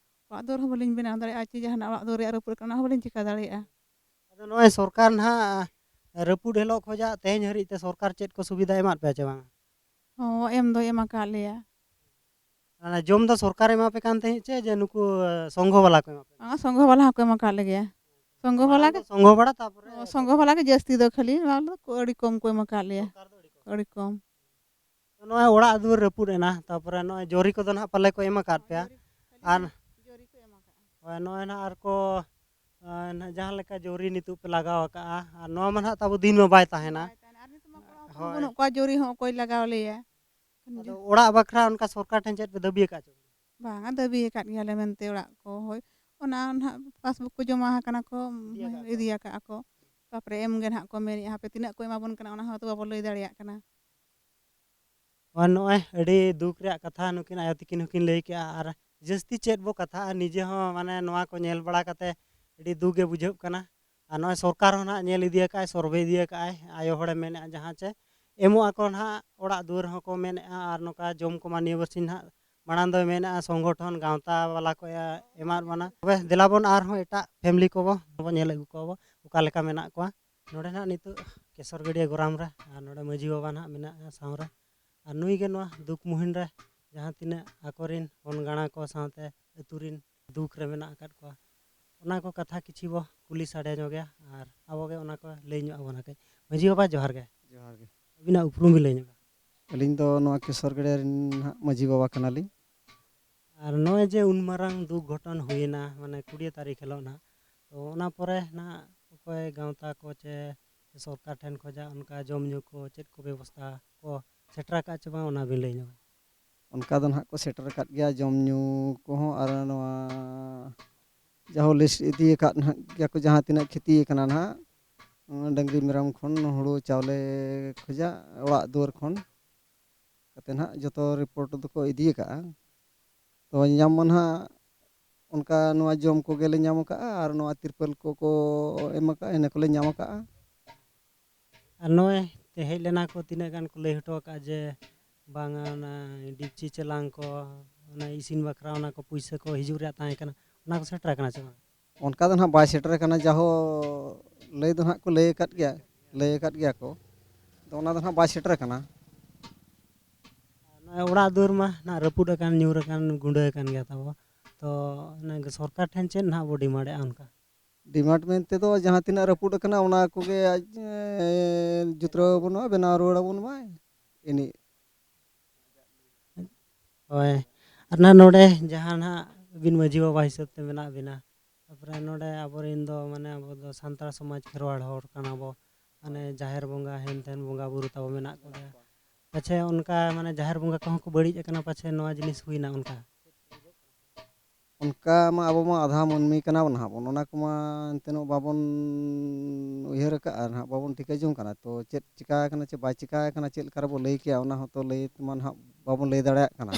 ᱚᱲᱟᱜ ᱫᱩᱣᱟᱹᱨ ᱦᱚᱸ ᱵᱟᱹᱞᱤᱧ ᱵᱮᱱᱟᱣ ᱫᱟᱲᱮᱭᱟᱜᱼᱟ, ᱪᱮ ᱡᱟᱦᱟᱱᱟᱜ ᱚᱲᱟᱜ ᱫᱩᱣᱟᱹᱨ ᱨᱮᱭᱟᱜ ᱨᱟᱹᱯᱩᱫ ᱟᱠᱟᱱᱟ, ᱚᱱᱟ ᱦᱚᱸ ᱵᱟᱹᱞᱤᱧ ᱪᱤᱠᱟᱹ ᱫᱟᱲᱮᱭᱟᱜᱼᱟ᱾ ᱟᱫᱚ ᱱᱚᱜᱼᱚᱭ ᱥᱚᱨᱠᱟᱨ ᱱᱟᱦᱟᱜ ᱨᱟᱹᱯᱩᱫ ᱦᱤᱞᱳᱜ ᱠᱷᱚᱱᱟᱜ ᱛᱮᱦᱮᱧ ᱦᱟᱹᱨᱤᱡ ᱛᱮ ᱥᱚᱨᱠᱟᱨ ᱪᱮᱫ ᱠᱚ ᱥᱩᱵᱤᱫᱷᱟ ᱮᱢᱟᱫ ᱯᱮᱭᱟ ᱪᱮ ᱵᱟᱝ? ᱦᱚᱸ, ᱮᱢ ᱫᱚᱭ ᱮᱢ ᱟᱠᱟᱫ ᱞᱮᱭᱟ᱾ ᱚᱱᱟ ᱡᱚᱢ ᱫᱚ ᱥᱚᱨᱠᱟᱨᱮ ᱮᱢᱟ ᱯᱮ ᱠᱟᱱ ᱛᱟᱦᱮᱸᱫ ᱪᱮ ᱡᱮ ᱱᱩᱠᱩ, ᱮ, ᱥᱚᱝᱜᱷᱚ ᱵᱟᱞᱟ ᱠᱚ ᱮᱢᱟ ᱯᱮ ᱠᱟᱱᱟ? ᱦᱚᱸ, ᱥᱚᱝᱜᱷᱚ ᱵᱟᱞᱟ ᱦᱚᱸᱠᱚ ᱮᱢ ᱟᱠᱟᱫ ᱞᱮᱜᱮᱭᱟ᱾ ᱥᱚᱝᱜᱷᱚ ᱵᱟᱞᱟ ᱢᱟᱲᱟᱝ ᱜᱮ, ᱫᱚ ᱥᱚᱝᱜᱷᱚ ᱵᱟᱲᱟ, ᱛᱟᱯᱚᱨᱮ ᱦᱚᱸ, ᱥᱚᱝᱜᱷᱚ ᱵᱟᱞᱟ ᱜᱮ ᱡᱟᱹᱥᱛᱤ ᱫᱚ, ᱠᱷᱟᱹᱞᱤ ᱱᱚᱣᱟ ᱫᱚ ᱟᱹᱰᱤ ᱠᱚᱢ ᱠᱚ ᱮᱢ ᱟᱠᱟᱫ ᱞᱮᱭᱟ᱾ ᱥᱚᱨᱠᱟᱨ ᱫᱚ ᱟᱹᱰᱤ ᱠᱚᱢ᱾ ᱟᱹᱰᱤ ᱠᱚᱢ᱾ ᱱᱚᱜᱼᱚᱭ ᱚᱲᱟᱜ ᱫᱩᱣᱟᱹᱨ ᱨᱟᱹᱯᱩᱫ ᱮᱱᱟ, ᱛᱟᱨᱯᱚᱨᱮ ᱱᱚᱜᱼᱚᱭ ᱡᱚᱨᱤ ᱠᱚᱫᱚ ᱱᱟᱦᱟᱜ ᱯᱟᱞᱮ ᱠᱚ ᱮᱢ ᱟᱠᱟᱫ ᱯᱮᱭᱟ? ᱟᱨ ᱡᱚᱨᱤ ᱠᱚ ᱮᱢ ᱟᱠᱟᱫᱼᱟ᱾ ᱦᱳᱭ, ᱱᱚᱜᱼᱚᱭ ᱱᱟᱦᱟᱜ ᱟᱨ ᱠᱚ, ᱟᱸ, ᱱᱟᱦᱟᱜ ᱡᱟᱦᱟᱸ ᱞᱮᱠᱟ ᱡᱚᱨᱤ ᱱᱤᱛᱚᱜ ᱯᱮ ᱞᱟᱜᱟᱣ ᱟᱠᱟᱫᱼᱟ, ᱟᱨ ᱱᱚᱣᱟ ᱢᱟ ᱱᱟᱦᱟᱜ ᱛᱟᱵᱚ ᱫᱤᱱ ᱢᱟ ᱵᱟᱭ ᱛᱟᱦᱮᱱᱟ᱾ ᱵᱟᱭ ᱛᱟᱦᱮᱱᱟ᱾ ᱟᱨ ᱱᱤᱛᱚᱜ ᱢᱟ ᱠᱚᱲᱟ ᱦᱚᱯᱚᱱ ᱦᱳᱭ᱾ ᱵᱟᱹᱱᱩᱜ ᱠᱚᱣᱟ, ᱡᱚᱨᱤ ᱦᱚᱸ ᱚᱠᱚᱭ ᱞᱟᱜᱟᱣ ᱞᱮᱭᱟ? ᱟᱫᱚ ᱚᱲᱟᱜ ᱵᱟᱠᱷᱨᱟ ᱚᱱᱠᱟ ᱥᱚᱨᱠᱟᱨ ᱴᱷᱮᱱ ᱪᱮᱫ ᱯᱮ ᱫᱟᱹᱵᱤ ᱟᱠᱟᱫ ᱪᱚ? ᱵᱟᱝᱟ, ᱫᱟᱹᱵᱤ ᱟᱠᱟᱫ ᱜᱮᱭᱟᱞᱮ ᱢᱮᱱᱛᱮ ᱚᱲᱟᱜ ᱠᱚ, ᱦᱳᱭ᱾ ᱚᱱᱟ ᱱᱟᱦᱟᱜ ᱯᱟᱥᱵᱩᱠ ᱠᱚ ᱡᱚᱢᱟ ᱟᱠᱟᱱᱟ ᱠᱚ, ᱤᱫᱤ ᱟᱠᱟᱫ ᱠᱚ᱾ ᱤᱫᱤ ᱟᱠᱟᱫ ᱟᱠᱚ᱾ ᱛᱟᱯᱚᱨᱮ ᱮᱢ ᱜᱮ ᱱᱟᱦᱟᱜ ᱠᱚ ᱢᱮᱱᱮᱫᱼᱟ, ᱦᱟᱯᱮ ᱛᱤᱱᱟᱹᱜ ᱠᱚ ᱮᱢᱟ ᱵᱚᱱ ᱠᱟᱱᱟ, ᱚᱱᱟ ᱦᱚᱸ ᱛᱚ ᱵᱟᱵᱚ ᱞᱟᱹᱭ ᱫᱟᱲᱮᱭᱟᱜ ᱠᱟᱱᱟ᱾ ᱟᱨ ᱱᱚᱜᱼᱚᱭ ᱟᱹᱰᱤ ᱫᱩᱠ ᱨᱮᱭᱟᱜ ᱠᱟᱛᱷᱟ ᱱᱩᱠᱤᱱ ᱟᱭᱳ ᱛᱤᱠᱤᱱ ᱦᱚᱸᱠᱤᱱ ᱞᱟᱹᱭ ᱠᱮᱜᱼᱟ, ᱟᱨ ᱡᱟᱹᱥᱛᱤ ᱪᱮᱫ ᱵᱚ ᱠᱟᱛᱷᱟᱜᱼᱟ, ᱱᱤᱡᱮ ᱦᱚᱸ ᱢᱟᱱᱮ ᱱᱚᱣᱟ ᱠᱚ ᱧᱮᱞ ᱵᱟᱲᱟ ᱠᱟᱛᱮ ᱟᱹᱰᱤ ᱫᱩᱠ ᱜᱮ ᱵᱩᱡᱷᱟᱹᱜ ᱠᱟᱱᱟ᱾ ᱟᱨ ᱱᱚᱜᱼᱚᱭ ᱥᱚᱨᱠᱟᱨ ᱦᱚᱸ ᱱᱟᱦᱟᱜ ᱧᱮᱞ ᱤᱫᱤ ᱟᱠᱟᱫᱼᱟᱭ, ᱥᱚᱨᱵᱷᱮ ᱤᱫᱤ ᱟᱠᱟᱫᱼᱟᱭ, ᱟᱭᱳ ᱦᱚᱲᱮ ᱢᱮᱱᱮᱫᱼᱟ ᱡᱟᱦᱟᱸ ᱪᱮ ᱮᱢᱚᱜ ᱟᱠᱚ ᱱᱟᱦᱟᱜ, ᱚᱲᱟᱜ ᱫᱩᱣᱟᱹᱨ ᱦᱚᱸᱠᱚ ᱢᱮᱱᱮᱫᱼᱟ, ᱟᱨ ᱱᱚᱝᱠᱟ ᱡᱚᱢ ᱠᱚᱢᱟ ᱱᱤᱭᱟᱹ ᱵᱟᱨᱥᱤᱧ ᱱᱟᱦᱟᱜ ᱢᱟᱲᱟᱝ ᱫᱚᱭ ᱢᱮᱱᱮᱫᱼᱟ ᱥᱚᱝᱜᱚᱴᱷᱚᱱ ᱜᱟᱶᱛᱟ ᱵᱟᱞᱟ ᱠᱚ ᱮ-, ᱮᱢᱟᱫ ᱵᱚᱱᱟ᱾ ᱛᱚᱵᱮ ᱫᱮᱞᱟ ᱵᱚᱱ ᱟᱨᱦᱚᱸ ᱮᱴᱟᱜ family ᱠᱚᱵᱚ, ᱵᱚ ᱧᱮᱞ ᱟᱹᱜᱩ ᱠᱚᱣᱟ ᱵᱚ ᱚᱠᱟ ᱞᱮᱠᱟ ᱢᱮᱱᱟᱜ ᱠᱚᱣᱟ᱾ ᱱᱚᱰᱮ ᱱᱟᱦᱟᱜ ᱱᱤᱛᱚᱜ ᱠᱮᱥᱚᱨ ᱜᱟᱹᱰᱭᱟᱹ ᱜᱚᱨᱟᱢ ᱨᱮ, ᱟᱨ ᱱᱚᱰᱮ ᱢᱟᱹᱡᱷᱤ ᱵᱟᱵᱟ ᱱᱟᱦᱟᱜ ᱢᱮᱱᱟᱜᱼᱟ ᱥᱟᱶ ᱨᱮ, ᱟᱨ ᱱᱩᱭ ᱜᱮ ᱱᱚᱣᱟ ᱫᱩᱠ ᱢᱩᱦᱤᱱ ᱨᱮ ᱡᱟᱦᱟᱸ ᱛᱤᱱᱟᱹᱜ ᱟᱠᱚᱨᱮᱱ ᱦᱚᱱ ᱜᱟᱬᱟ ᱠᱚ ᱥᱟᱶᱛᱮ ᱟᱹᱛᱩ ᱨᱮᱱ ᱫᱩᱠ ᱨᱮ ᱢᱮᱱᱟᱜ ᱟᱠᱟᱫ ᱠᱚᱣᱟ, ᱚᱱᱟ ᱠᱚ ᱠᱟᱛᱷᱟ ᱠᱤᱪᱷᱤ ᱵᱚ ᱠᱩᱞᱤ ᱥᱟᱰᱮ ᱧᱚᱜᱮᱭᱟ, ᱟᱨ ᱟᱵᱚ ᱜᱮ ᱚᱱᱟ ᱠᱚ ᱞᱟᱹᱭ ᱧᱚᱜ ᱟᱵᱚᱱᱟ ᱠᱟᱹᱡ᱾ ᱢᱟᱹᱡᱷᱤ ᱵᱟᱵᱟ, ᱡᱚᱦᱟᱨ ᱜᱮ᱾ ᱡᱚᱦᱟᱨ ᱜᱮ᱾ ᱟᱹᱵᱤᱱᱟᱜ ᱩᱯᱨᱩᱢ ᱵᱤᱱ ᱞᱟᱹᱭ ᱧᱚᱜᱟ? ᱟᱹᱞᱤᱧ ᱫᱚ ᱱᱚᱣᱟ ᱠᱮᱥᱚᱨ ᱜᱟᱹᱰᱭᱟᱹ ᱨᱮᱱ ᱦᱟᱸᱜ ᱢᱟᱹᱡᱷᱤ ᱵᱟᱵᱟ ᱠᱟᱱᱟᱞᱤᱧ᱾ ᱟᱨ ᱱᱚᱜᱼᱚᱭ ᱡᱮ ᱩᱱ ᱢᱟᱨᱟᱝ ᱫᱩᱠ ᱜᱷᱚᱴᱚᱱ ᱦᱩᱭᱮᱱᱟ, ᱢᱟᱱᱮ ᱠᱩᱲᱤᱭᱟᱹ ᱛᱟᱹᱨᱤᱠᱷ ᱦᱤᱞᱳᱜ ᱱᱟᱦᱟᱜ, ᱛᱚ ᱚᱱᱟ ᱯᱚᱨᱮ ᱱᱟᱦᱟᱜ ᱚᱠᱚᱭ ᱜᱟᱶᱛᱟ ᱠᱚ ᱪᱮ ᱥᱚᱨᱠᱟᱨ ᱴᱷᱮᱱ ᱠᱷᱚᱱᱟᱜ ᱚᱱᱠᱟ ᱡᱚᱢ ᱧᱩ ᱠᱚ ᱪᱮᱫ ᱠᱚ ᱵᱮᱵᱚᱥᱛᱷᱟ ᱠᱚ ᱥᱮᱴᱮᱨ ᱟᱠᱟᱫ ᱪᱮ ᱵᱟᱝ, ᱚᱱᱟ ᱵᱤᱱ ᱞᱟᱹᱭ ᱧᱚᱜᱟ? ᱚᱱᱠᱟ ᱫᱚ ᱱᱟᱦᱟᱜ ᱠᱚ ᱥᱮᱴᱮᱨ ᱟᱠᱟᱫ ᱜᱮᱭᱟ, ᱡᱚᱢ ᱧᱩ ᱠᱚᱦᱚᱸ, ᱟᱨ ᱱᱚᱣᱟ ᱡᱟᱦᱳ list ᱤᱫᱤ ᱟᱠᱟᱫ ᱱᱟᱦᱟᱜ ᱜᱮᱭᱟ ᱠᱚ, ᱡᱟᱦᱟᱸ ᱛᱤᱱᱟᱹᱜ ᱠᱷᱮᱛᱤ ᱟᱠᱟᱱᱟ ᱱᱟᱦᱟᱜ, ᱰᱟᱹᱝᱨᱤ ᱢᱮᱨᱚᱢ ᱠᱷᱚᱱ, ᱦᱩᱲᱩ ᱪᱟᱣᱞᱮ ᱠᱷᱚᱱᱟᱜ, ᱚᱲᱟᱜ ᱫᱩᱣᱟᱹᱨ ᱠᱷᱚᱱ ᱠᱟᱛᱮ ᱱᱟᱦᱟᱜ ᱡᱚᱛᱚ report ᱫᱚᱠᱚ ᱤᱫᱤ ᱟᱠᱟᱫᱼᱟ᱾ ᱛᱚ ᱧᱟᱢ ᱢᱟ ᱱᱟᱦᱟᱜ ᱚᱱᱠᱟ ᱱᱚᱣᱟ ᱡᱚᱢ ᱠᱚᱜᱮᱞᱮ ᱧᱟᱢ ᱟᱠᱟᱫᱼᱟ, ᱟᱨ ᱱᱚᱣᱟ ᱛᱤᱨᱯᱚᱞ ᱠᱚᱠᱚ ᱮᱢ ᱟᱠᱟᱫᱼᱟ, ᱤᱱᱟᱹ ᱠᱚᱞᱮ ᱧᱟᱢ ᱟᱠᱟᱫᱼᱟ᱾ ᱟᱨ ᱱᱚᱜᱼᱚᱭ ᱛᱮ ᱦᱮᱡ ᱞᱮᱱᱟ ᱠᱚ, ᱛᱤᱱᱟᱹᱜ ᱜᱟᱱ ᱠᱚ ᱞᱟᱹᱭ ᱦᱚᱴᱚ ᱟᱠᱟᱫᱼᱟ ᱡᱮ ᱵᱟᱝᱟ, ᱚᱱᱟ ᱰᱮᱠᱪᱤ ᱪᱮᱞᱟᱝ ᱠᱚ, ᱚᱱᱟ ᱤᱥᱤᱱ ᱵᱟᱠᱷᱨᱟ ᱚᱱᱟ ᱠᱚ ᱯᱩᱭᱥᱟᱹ ᱠᱚ ᱦᱤᱡᱩᱜ ᱨᱮᱭᱟᱜ ᱛᱟᱦᱮᱸ ᱠᱟᱱᱟ, ᱚᱱᱟ ᱠᱚ ᱥᱮᱴᱮᱨ ᱟᱠᱟᱱᱟ ᱪᱮ ᱵᱟᱝ? ᱚᱱᱠᱟ ᱫᱚ ᱱᱟᱦᱟᱜ ᱵᱟᱭ ᱥᱮᱴᱮᱨ ᱟᱠᱟᱱᱟ, ᱡᱟᱦᱳ ᱞᱟᱹᱭ ᱫᱚ ᱱᱟᱦᱟᱜ ᱠᱚ ᱞᱟᱹᱭ ᱟᱠᱟᱫ ᱜᱮᱭᱟ, ᱞᱟᱹᱭ ᱟᱠᱟᱫ ᱜᱮᱭᱟ ᱠᱚ, ᱟᱫᱚ ᱚᱱᱟ ᱫᱚ ᱱᱟᱦᱟᱜ ᱵᱟᱭ ᱥᱮᱴᱮᱨ ᱟᱠᱟᱱᱟ᱾ ᱱᱚᱜᱼᱚᱭ ᱚᱲᱟᱜ ᱫᱩᱣᱟᱹᱨ ᱢᱟ ᱱᱟᱦᱟᱜ ᱨᱟᱹᱯᱩᱫ ᱟᱠᱟᱱ, ᱧᱩᱨ ᱟᱠᱟᱱ, ᱜᱩᱸᱰᱟᱹ ᱟᱠᱟᱱ ᱜᱮᱭᱟ ᱛᱟᱵᱚ, ᱛᱚ ᱚᱱᱟ ᱥᱚᱨᱠᱟᱨ ᱴᱷᱮᱱ ᱪᱮᱫ ᱱᱟᱦᱟᱜ ᱵᱚ ᱰᱤᱢᱟᱱᱰᱮᱜᱼᱟ ᱚᱱᱠᱟ? ᱰᱤᱢᱟᱱᱰ ᱢᱮᱱ ᱛᱮᱫᱚ ᱡᱟᱦᱟᱸ ᱛᱤᱱᱟᱹᱜ ᱨᱟᱹᱯᱩᱫ ᱟᱠᱟᱱᱟ ᱚᱱᱟ ᱠᱚᱜᱮ ᱟᱡ, ᱮ, ᱡᱩᱛᱨᱟᱹᱣ ᱟᱵᱚᱱ ᱢᱟ, ᱵᱮᱱᱟᱣ ᱨᱩᱣᱟᱹᱲ ᱟᱵᱚᱱ ᱢᱟᱭ, ᱤᱱᱟᱹ᱾ ᱦᱳᱭ᱾ ᱟᱨ ᱱᱟᱦᱟᱜ ᱱᱚᱰᱮ ᱡᱟᱦᱟᱸ ᱱᱟᱦᱟᱜ ᱟᱹᱵᱤᱱ ᱢᱟᱹᱡᱷᱤ ᱵᱟᱵᱟ ᱦᱤᱥᱟᱹᱵ ᱛᱮ ᱢᱮᱱᱟᱜ ᱵᱤᱱᱟ, ᱛᱟᱯᱚᱨᱮ ᱱᱚᱰᱮ ᱟᱵᱚᱨᱮᱱ ᱫᱚ ᱢᱟᱱᱮ ᱟᱵᱚ ᱫᱚ ᱥᱟᱱᱛᱟᱲ ᱥᱚᱢᱟᱡᱽ ᱠᱷᱮᱨᱣᱟᱲ ᱦᱚᱲ ᱠᱟᱱᱟ ᱵᱚ, ᱢᱟᱱᱮ ᱡᱟᱦᱮᱨ ᱵᱚᱸᱜᱟ ᱦᱮᱱ ᱛᱮᱱ ᱵᱚᱸᱜᱟ ᱵᱩᱨᱩ ᱛᱟᱵᱚ ᱢᱮᱱᱟᱜ ᱠᱚᱜᱮᱭᱟ᱾ ᱯᱟᱪᱷᱮ ᱚᱱᱠᱟ ᱢᱟᱱᱮ ᱡᱟᱦᱮᱨ ᱵᱚᱸᱜᱟ ᱠᱚᱦᱚᱸ ᱠᱚ ᱵᱟᱹᱲᱤᱡ ᱟᱠᱟᱱᱟ, ᱯᱟᱪᱷᱮ ᱱᱚᱣᱟ ᱡᱤᱱᱤᱥ ᱦᱩᱭᱱᱟ ᱚᱱᱠᱟ? ᱚᱱᱠᱟ ᱢᱟ ᱟᱵᱚ ᱢᱟ ᱟᱫᱷᱟ ᱢᱟᱹᱱᱢᱤ ᱠᱟᱱᱟ ᱵᱚᱱ ᱱᱟᱦᱟᱜ ᱵᱚᱱ, ᱚᱱᱟ ᱠᱚᱢᱟ ᱮᱱᱛᱮ ᱵᱟᱵᱚᱱ ᱩᱭᱦᱟᱹᱨ ᱟᱠᱟᱫᱼᱟ ᱱᱟᱦᱟᱜ, ᱵᱟᱵᱚᱱ ᱴᱷᱤᱠᱟᱹ ᱡᱚᱝ ᱠᱟᱱᱟ᱾ ᱛᱚ ᱪᱮᱫ ᱪᱤᱠᱟ ᱟᱠᱟᱱᱟ, ᱪᱮ ᱵᱟᱭ ᱪᱤᱠᱟ ᱟᱠᱟᱱᱟ, ᱪᱮᱫ ᱞᱮᱠᱟ ᱨᱮᱵᱚ ᱞᱟᱹᱭ ᱠᱮᱭᱟ, ᱚᱱᱟ ᱦᱚᱸᱛᱚ ᱞᱟᱹᱭ ᱛᱮᱢᱟ ᱱᱟᱦᱟᱜ ᱵᱟᱵᱚᱱ ᱞᱟᱹᱭ ᱫᱟᱲᱮᱭᱟᱜ ᱠᱟᱱᱟ᱾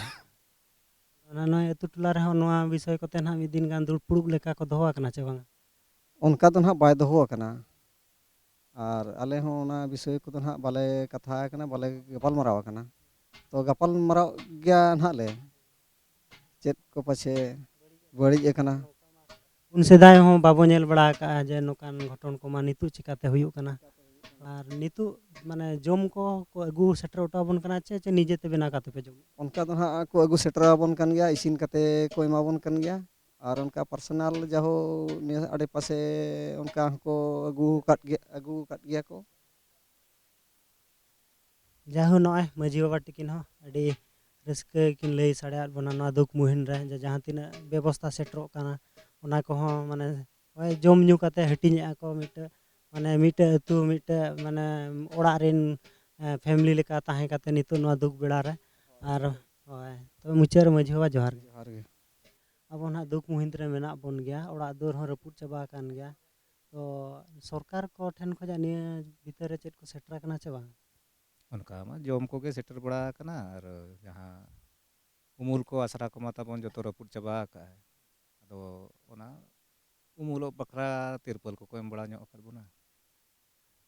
ᱚᱱᱟ ᱱᱚᱜᱼᱚᱭ ᱟᱹᱛᱩ ᱴᱚᱞᱟ ᱨᱮᱦᱚᱸ ᱱᱚᱣᱟ ᱵᱤᱥᱚᱭ ᱠᱚᱛᱮ ᱱᱟᱦᱟᱜ ᱢᱤᱫ ᱫᱤᱱ ᱜᱟᱱ ᱫᱩᱲᱩᱵ ᱯᱩᱲᱩᱵ ᱞᱮᱠᱟ ᱠᱚ ᱫᱚᱦᱚ ᱟᱠᱟᱱᱟ ᱪᱮ ᱵᱟᱝᱟ? ᱚᱱᱠᱟ ᱫᱚ ᱱᱟᱦᱟᱜ ᱵᱟᱭ ᱫᱚᱦᱚ ᱟᱠᱟᱱᱟ᱾ ᱟᱨ ᱟᱞᱮ ᱦᱚᱸ ᱚᱱᱟ ᱵᱤᱥᱚᱭ ᱠᱚᱫᱚ ᱱᱟᱦᱟᱜ ᱵᱟᱞᱮ ᱠᱟᱛᱷᱟ ᱟᱠᱟᱱᱟ, ᱵᱟᱞᱮ ᱜᱟᱯᱟᱞᱢᱟᱨᱟᱣ ᱟᱠᱟᱱᱟ᱾ ᱛᱚ ᱜᱟᱯᱟᱞᱢᱟᱨᱟᱣ ᱜᱮᱭᱟ ᱱᱟᱦᱟᱜ ᱞᱮ, ᱪᱮᱫ ᱠᱚ ᱯᱟᱪᱷᱮ ᱵᱟᱹᱲᱤᱡ ᱟᱠᱟᱱᱟ᱾ ᱩᱱ ᱥᱮᱫᱟᱭ ᱦᱚᱸ ᱵᱟᱵᱚ ᱧᱮᱞ ᱵᱟᱲᱟ ᱟᱠᱟᱫᱼᱟ ᱡᱮ ᱱᱚᱝᱠᱟᱱ ᱜᱷᱚᱴᱚᱱ ᱠᱚᱢᱟ ᱱᱤᱛᱚᱜ ᱪᱤᱠᱟᱹᱛᱮ ᱦᱩᱭᱩᱜ ᱠᱟᱱᱟ᱾ ᱟᱨ ᱱᱤᱛᱚᱜ ᱢᱟᱱᱮ ᱡᱚᱢ ᱠᱚ ᱠᱚ ᱟᱹᱜᱩ ᱥᱮᱴᱮᱨ ᱦᱚᱴᱚ ᱟᱵᱚᱱ ᱠᱟᱱᱟ ᱪᱮ, ᱪᱮ ᱱᱤᱡᱮ ᱛᱮ ᱵᱮᱱᱟᱣ ᱠᱟᱛᱮ ᱯᱮ ᱡᱚᱢ? ᱚᱱᱠᱟ ᱫᱚ ᱱᱟᱦᱟᱜ ᱠᱚ ᱟᱹᱜᱩ ᱥᱮᱴᱮᱨ ᱟᱵᱚᱱ ᱠᱟᱱ ᱜᱮᱭᱟ, ᱤᱥᱤᱱ ᱠᱟᱛᱮ ᱠᱚ ᱮᱢᱟᱵᱚᱱ ᱠᱟᱱ ᱜᱮᱭᱟ᱾ ᱟᱨ ᱚᱱᱠᱟ ᱯᱟᱨᱥᱚᱱᱟᱞ ᱡᱟᱦᱳ ᱱᱤᱭᱟᱹ ᱟᱰᱮᱯᱟᱥᱮ ᱚᱱᱠᱟ ᱦᱚᱸᱠᱚ ᱟᱹᱜᱩ ᱟᱠᱟᱫ ᱜᱮᱭᱟ, ᱟᱹᱜᱩ ᱟᱠᱟᱫ ᱜᱮᱭᱟ ᱠᱚ᱾ ᱡᱟᱭᱦᱳᱠ, ᱱᱚᱜᱼᱚᱭ ᱢᱟᱹᱡᱷᱤ ᱵᱟᱵᱟ ᱛᱤᱠᱤᱱ ᱦᱚᱸ ᱟᱹᱰᱤ ᱨᱟᱹᱥᱠᱟᱹ ᱠᱤᱱ ᱞᱟᱹᱭ ᱥᱟᱰᱮᱭᱟᱫ ᱵᱚᱱᱟ ᱱᱚᱣᱟ ᱫᱩᱠ ᱢᱩᱦᱤᱱ ᱨᱮ, ᱡᱮ ᱡᱟᱦᱟᱸ ᱛᱤᱱᱟᱹᱜ ᱵᱮᱵᱚᱥᱛᱷᱟ ᱥᱮᱴᱮᱨᱚᱜ ᱠᱟᱱᱟ, ᱚᱱᱟ ᱠᱚᱦᱚᱸ ᱢᱟᱱᱮ ᱱᱚᱜᱼᱚᱭ ᱡᱚᱢ ᱧᱩ ᱠᱟᱛᱮ ᱦᱟᱹᱴᱤᱧᱮᱜᱼᱟ ᱠᱚ, ᱢᱤᱫᱴᱟᱹ ᱢᱟᱱᱮ ᱢᱤᱫᱴᱟᱹ ᱟᱹᱛᱩ, ᱢᱤᱫᱴᱟᱹ ᱢᱟᱱᱮ ᱚᱲᱟᱜ ᱨᱮᱱ, ᱮ, ᱯᱷᱮᱢᱤᱞᱤ ᱞᱮᱠᱟ ᱛᱟᱦᱮᱸ ᱠᱟᱛᱮ ᱱᱤᱛᱚᱜ ᱱᱚᱣᱟ ᱫᱩᱠ ᱵᱮᱲᱟ ᱨᱮ᱾ ᱟᱨ ᱦᱳᱭ, ᱛᱚᱵᱮ ᱢᱩᱪᱟᱹᱫ ᱨᱮ ᱢᱟᱹᱡᱷᱤ ᱵᱟᱵᱟ ᱡᱚᱦᱟᱨ ᱜᱮ᱾ ᱡᱚᱦᱟᱨ ᱜᱮ᱾ ᱟᱵᱚ ᱱᱟᱦᱟᱜ ᱫᱩᱠ ᱢᱩᱦᱤᱱ ᱨᱮ ᱢᱮᱱᱟᱜ ᱵᱚᱱ ᱜᱮᱭᱟ, ᱚᱲᱟᱜ ᱫᱩᱣᱟᱹᱨ ᱦᱚᱸ ᱨᱟᱹᱯᱩᱫ ᱪᱟᱵᱟ ᱟᱠᱟᱱ ᱜᱮᱭᱟ᱾ ᱛᱚ ᱥᱚᱨᱠᱟᱨ ᱠᱚ ᱴᱷᱮᱱ ᱠᱷᱚᱱᱟᱜ ᱱᱤᱭᱟᱹ ᱵᱷᱤᱛᱟᱹᱨ ᱨᱮ ᱪᱮᱫ ᱠᱚ ᱥᱮᱴᱮᱨ ᱟᱠᱟᱱᱟ ᱪᱮ ᱵᱟᱝ? ᱚᱱᱠᱟ ᱢᱟ ᱡᱚᱢ ᱠᱚᱜᱮ ᱥᱮᱴᱮᱨ ᱵᱟᱲᱟ ᱟᱠᱟᱱᱟ, ᱟᱨ ᱡᱟᱦᱟᱸ ᱩᱢᱩᱞ ᱠᱚ ᱟᱥᱨᱟ ᱠᱚᱢᱟ ᱛᱟᱵᱚᱱ ᱡᱚᱛᱚ ᱨᱟᱹᱯᱩᱫ ᱪᱟᱵᱟ ᱟᱠᱟᱫᱼᱟᱭ᱾ ᱟᱫᱚ ᱚᱱᱟ ᱩᱢᱩᱞᱚᱜ ᱵᱟᱠᱷᱨᱟ ᱛᱤᱨᱯᱚᱞ ᱠᱚᱠᱚ ᱮᱢ ᱵᱟᱲᱟ ᱧᱚᱜ ᱟᱠᱟᱫ ᱵᱚᱱᱟ᱾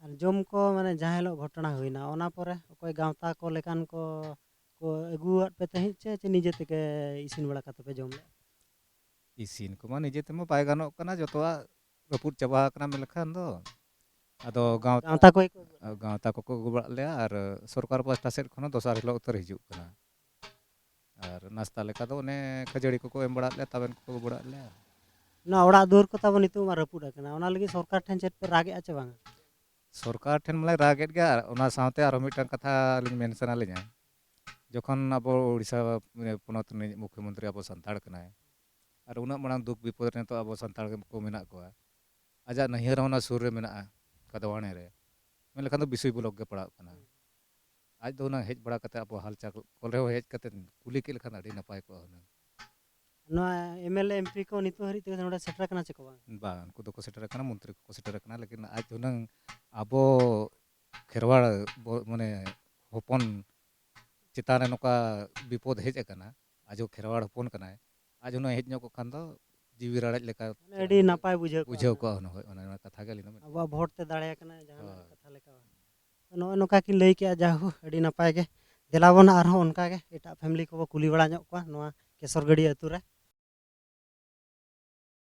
ᱟᱨ ᱡᱚᱢ ᱠᱚ ᱢᱟᱱᱮ ᱡᱟᱦᱟᱸ ᱦᱤᱞᱳᱜ ᱜᱷᱚᱴᱚᱱᱟ ᱦᱩᱭᱱᱟ, ᱚᱱᱟ ᱯᱚᱨᱮ ᱚᱠᱚᱭ ᱜᱟᱶᱛᱟ ᱠᱚ ᱞᱮᱠᱟᱱ ᱠᱚ, ᱠᱚ ᱟᱹᱜᱩᱣᱟᱫ ᱯᱮ ᱛᱟᱦᱮᱸᱫ ᱪᱮ, ᱪᱮ ᱱᱤᱡᱮ ᱛᱮᱜᱮ ᱤᱥᱤᱱ ᱵᱟᱲᱟ ᱠᱟᱛᱮ ᱯᱮ ᱡᱚᱢ ᱞᱮᱫᱼᱟ? ᱤᱥᱤᱱ ᱠᱚᱢᱟ ᱱᱤᱡᱮ ᱛᱮᱢᱟ ᱵᱟᱭ ᱜᱟᱱᱚᱜ ᱠᱟᱱᱟ, ᱡᱚᱛᱚᱣᱟᱜ ᱨᱟᱹᱯᱩᱫ ᱪᱟᱵᱟ ᱟᱠᱟᱱᱟ ᱢᱮᱱ ᱞᱮᱠᱷᱟᱱ ᱫᱚ᱾ ᱟᱫᱚ ᱜᱟᱶᱛᱟ ᱜᱟᱶᱛᱟ ᱠᱚ ᱦᱮᱡ ᱠᱚ ᱟᱹᱜᱩ ᱞᱮᱫᱼᱟ? ᱜᱟᱶᱛᱟ ᱠᱚᱠᱚ ᱟᱹᱜᱩ ᱵᱟᱲᱟᱜ ᱞᱮᱭᱟ, ᱟᱨ ᱥᱚᱨᱠᱟᱨ ᱯᱟᱥᱴᱟ ᱥᱮᱫ ᱠᱷᱚᱱ ᱦᱚᱸ ᱫᱚᱥᱟᱨ ᱦᱤᱞᱳᱜ ᱩᱛᱟᱹᱨ ᱦᱤᱡᱩᱜ ᱠᱟᱱᱟ᱾ ᱟᱨ ᱱᱟᱥᱛᱟ ᱞᱮᱠᱟ ᱫᱚ ᱚᱱᱮ ᱠᱷᱟᱹᱡᱟᱹᱲᱤ ᱠᱚᱠᱚ ᱮᱢ ᱵᱟᱲᱟᱜ ᱞᱮᱭᱟ, ᱛᱟᱵᱮᱱ ᱠᱚᱠᱚ ᱟᱹᱜᱩ ᱵᱟᱲᱟᱜ ᱞᱮᱭᱟ᱾ ᱱᱚᱣᱟ ᱚᱲᱟᱜ ᱫᱩᱣᱟᱹᱨ ᱠᱚ ᱛᱟᱵᱚ ᱱᱤᱛᱚᱜ ᱢᱟ ᱨᱟᱹᱯᱩᱫ ᱟᱠᱟᱱᱟ, ᱚᱱᱟ ᱞᱟᱹᱜᱤᱫ ᱥᱚᱨᱠᱟᱨ ᱴᱷᱮᱱ ᱪᱮᱫ ᱯᱮ ᱨᱟᱜ ᱮᱫᱼᱟ ᱪᱮ ᱵᱟᱝᱟ? ᱥᱚᱨᱠᱟᱨ ᱴᱷᱮᱱ ᱢᱟᱞᱮ ᱨᱟᱜ ᱮᱫ ᱜᱮᱭᱟ, ᱟᱨ ᱚᱱᱟ ᱥᱟᱶᱛᱮ ᱟᱨᱦᱚᱸ ᱢᱤᱫᱴᱟᱝ ᱠᱟᱛᱷᱟ ᱞᱤᱧ ᱢᱮᱱ ᱥᱟᱱᱟ ᱞᱤᱧᱟ᱾ ᱡᱚᱠᱷᱚᱱ ᱟᱵᱚ ᱩᱲᱤᱥᱥᱟ ᱯᱚᱱᱚᱛ ᱨᱤᱱᱤᱡ ᱢᱩᱠᱷᱭᱚᱢᱚᱱᱛᱨᱤ ᱟᱵᱚ ᱥᱟᱱᱛᱟᱲ ᱠᱟᱱᱟᱭ, ᱟᱨ ᱩᱱᱟᱹᱜ ᱢᱟᱨᱟᱝ ᱫᱩᱠ ᱵᱤᱯᱚᱫ ᱨᱮ ᱱᱤᱛᱚᱜ ᱟᱵᱚ ᱥᱟᱱᱛᱟᱲ ᱠᱚ ᱢᱮᱱᱟᱜ ᱠᱚᱣᱟ, ᱟᱡᱟᱜ ᱱᱟᱹᱭᱦᱟᱹᱨ ᱦᱚᱸ ᱚᱱᱟ ᱥᱩᱨ ᱨᱮ ᱢᱮᱱᱟᱜᱼᱟ, ᱠᱟᱫᱣᱟᱱᱮ ᱨᱮ, ᱢᱮᱱ ᱞᱮᱠᱷᱟᱱ ᱫᱚ ᱵᱤᱥᱩᱭ ᱵᱞᱚᱠ ᱜᱮ ᱯᱟᱲᱟᱜ ᱠᱟᱱᱟ᱾ ᱟᱡ ᱫᱚ ᱦᱩᱱᱟᱹᱝ ᱦᱮᱡ ᱵᱟᱲᱟ ᱠᱟᱛᱮ ᱟᱵᱚ ᱦᱟᱞᱪᱟᱞ ᱠᱚᱨᱮ ᱦᱚᱸ ᱦᱮᱡ ᱠᱟᱛᱮ ᱠᱩᱞᱤ ᱠᱮᱫ ᱞᱮᱠᱷᱟᱱ ᱟᱹᱰᱤ ᱱᱟᱯᱟᱭ ᱠᱚᱜᱼᱟ ᱦᱩᱱᱟᱹᱝ᱾ ᱱᱚᱣᱟ M L A M P ᱠᱚ ᱱᱤᱛᱚᱜ ᱦᱟᱹᱨᱤᱡ ᱛᱮ ᱱᱚᱰᱮ ᱥᱮᱴᱮᱨ ᱟᱠᱟᱱᱟ ᱪᱮ ᱠᱚ ᱵᱟᱝ? ᱵᱟᱝ, ᱩᱱᱠᱩ ᱫᱚᱠᱚ ᱥᱮᱴᱮᱨ ᱟᱠᱟᱱᱟ, ᱢᱚᱱᱛᱨᱤ ᱠᱚᱠᱚ ᱥᱮᱴᱮᱨ ᱟᱠᱟᱱᱟ, ᱞᱮᱠᱤᱱ ᱟᱡ ᱦᱩᱱᱟᱹᱝ ᱟᱵᱚ ᱠᱷᱮᱨᱣᱟᱲ ᱵᱚ- ᱢᱟᱱᱮ ᱦᱚᱯᱚᱱ ᱪᱮᱛᱟᱱ ᱨᱮ ᱱᱚᱝᱠᱟ ᱵᱤᱯᱚᱫ ᱦᱮᱡ ᱟᱠᱟᱱᱟ, ᱟᱡ ᱦᱚᱸ ᱠᱷᱮᱨᱣᱟᱲ ᱦᱚᱯᱚᱱ ᱠᱟᱱᱟᱭ, ᱟᱡ ᱦᱩᱱᱟᱹᱝ ᱦᱮᱡ ᱧᱚᱜ ᱠᱚᱜ ᱠᱷᱟᱱ ᱫᱚ ᱡᱤᱣᱤ ᱨᱟᱲᱮᱡ ᱞᱮᱠᱟ ᱢᱟᱱᱮ ᱟᱹᱰᱤ ᱱᱟᱯᱟᱭ ᱵᱩᱡᱷᱟᱹᱣ ᱠᱚᱜᱼᱟ᱾ ᱵᱩᱡᱷᱟᱹᱣ ᱠᱚᱜᱼᱟ ᱦᱩᱱᱟᱹᱝ᱾ ᱦᱳᱭ, ᱚᱱᱟ ᱚᱱᱟ ᱠᱟᱛᱷᱟ ᱜᱮ ᱟᱹᱞᱤᱧ ᱫᱚ ᱢᱮᱱ- ᱟᱵᱚᱣᱟᱜ ᱵᱷᱳᱴ ᱛᱮ ᱫᱟᱲᱮ ᱟᱠᱟᱱᱟ ᱡᱟᱦᱟᱱᱟᱜ ᱦᱳᱭ᱾ ᱠᱟᱛᱷᱟ ᱞᱮᱠᱟ ᱵᱟᱝ᱾ ᱛᱚ ᱱᱚᱜᱼᱚᱭ ᱱᱚᱝᱠᱟ ᱠᱤᱱ ᱞᱟᱹᱭ ᱠᱮᱜᱼᱟ, ᱡᱟᱦᱳ ᱟᱹᱰᱤ ᱱᱟᱯᱟᱭ ᱜᱮ᱾ ᱫᱮᱞᱟ ᱵᱚᱱ ᱟᱨᱦᱚᱸ ᱚᱱᱠᱟ ᱜᱮ ᱮᱴᱟᱜ ᱯᱷᱮᱢᱮᱞᱤ ᱠᱚᱵᱚ ᱠᱩᱞᱤ ᱵᱟᱲᱟ ᱧᱚᱜ ᱠᱚᱣᱟ ᱱᱚᱣᱟ ᱠᱮᱥᱚᱨᱜᱟᱹᱲᱤ ᱟᱹᱛᱩ ᱨᱮ᱾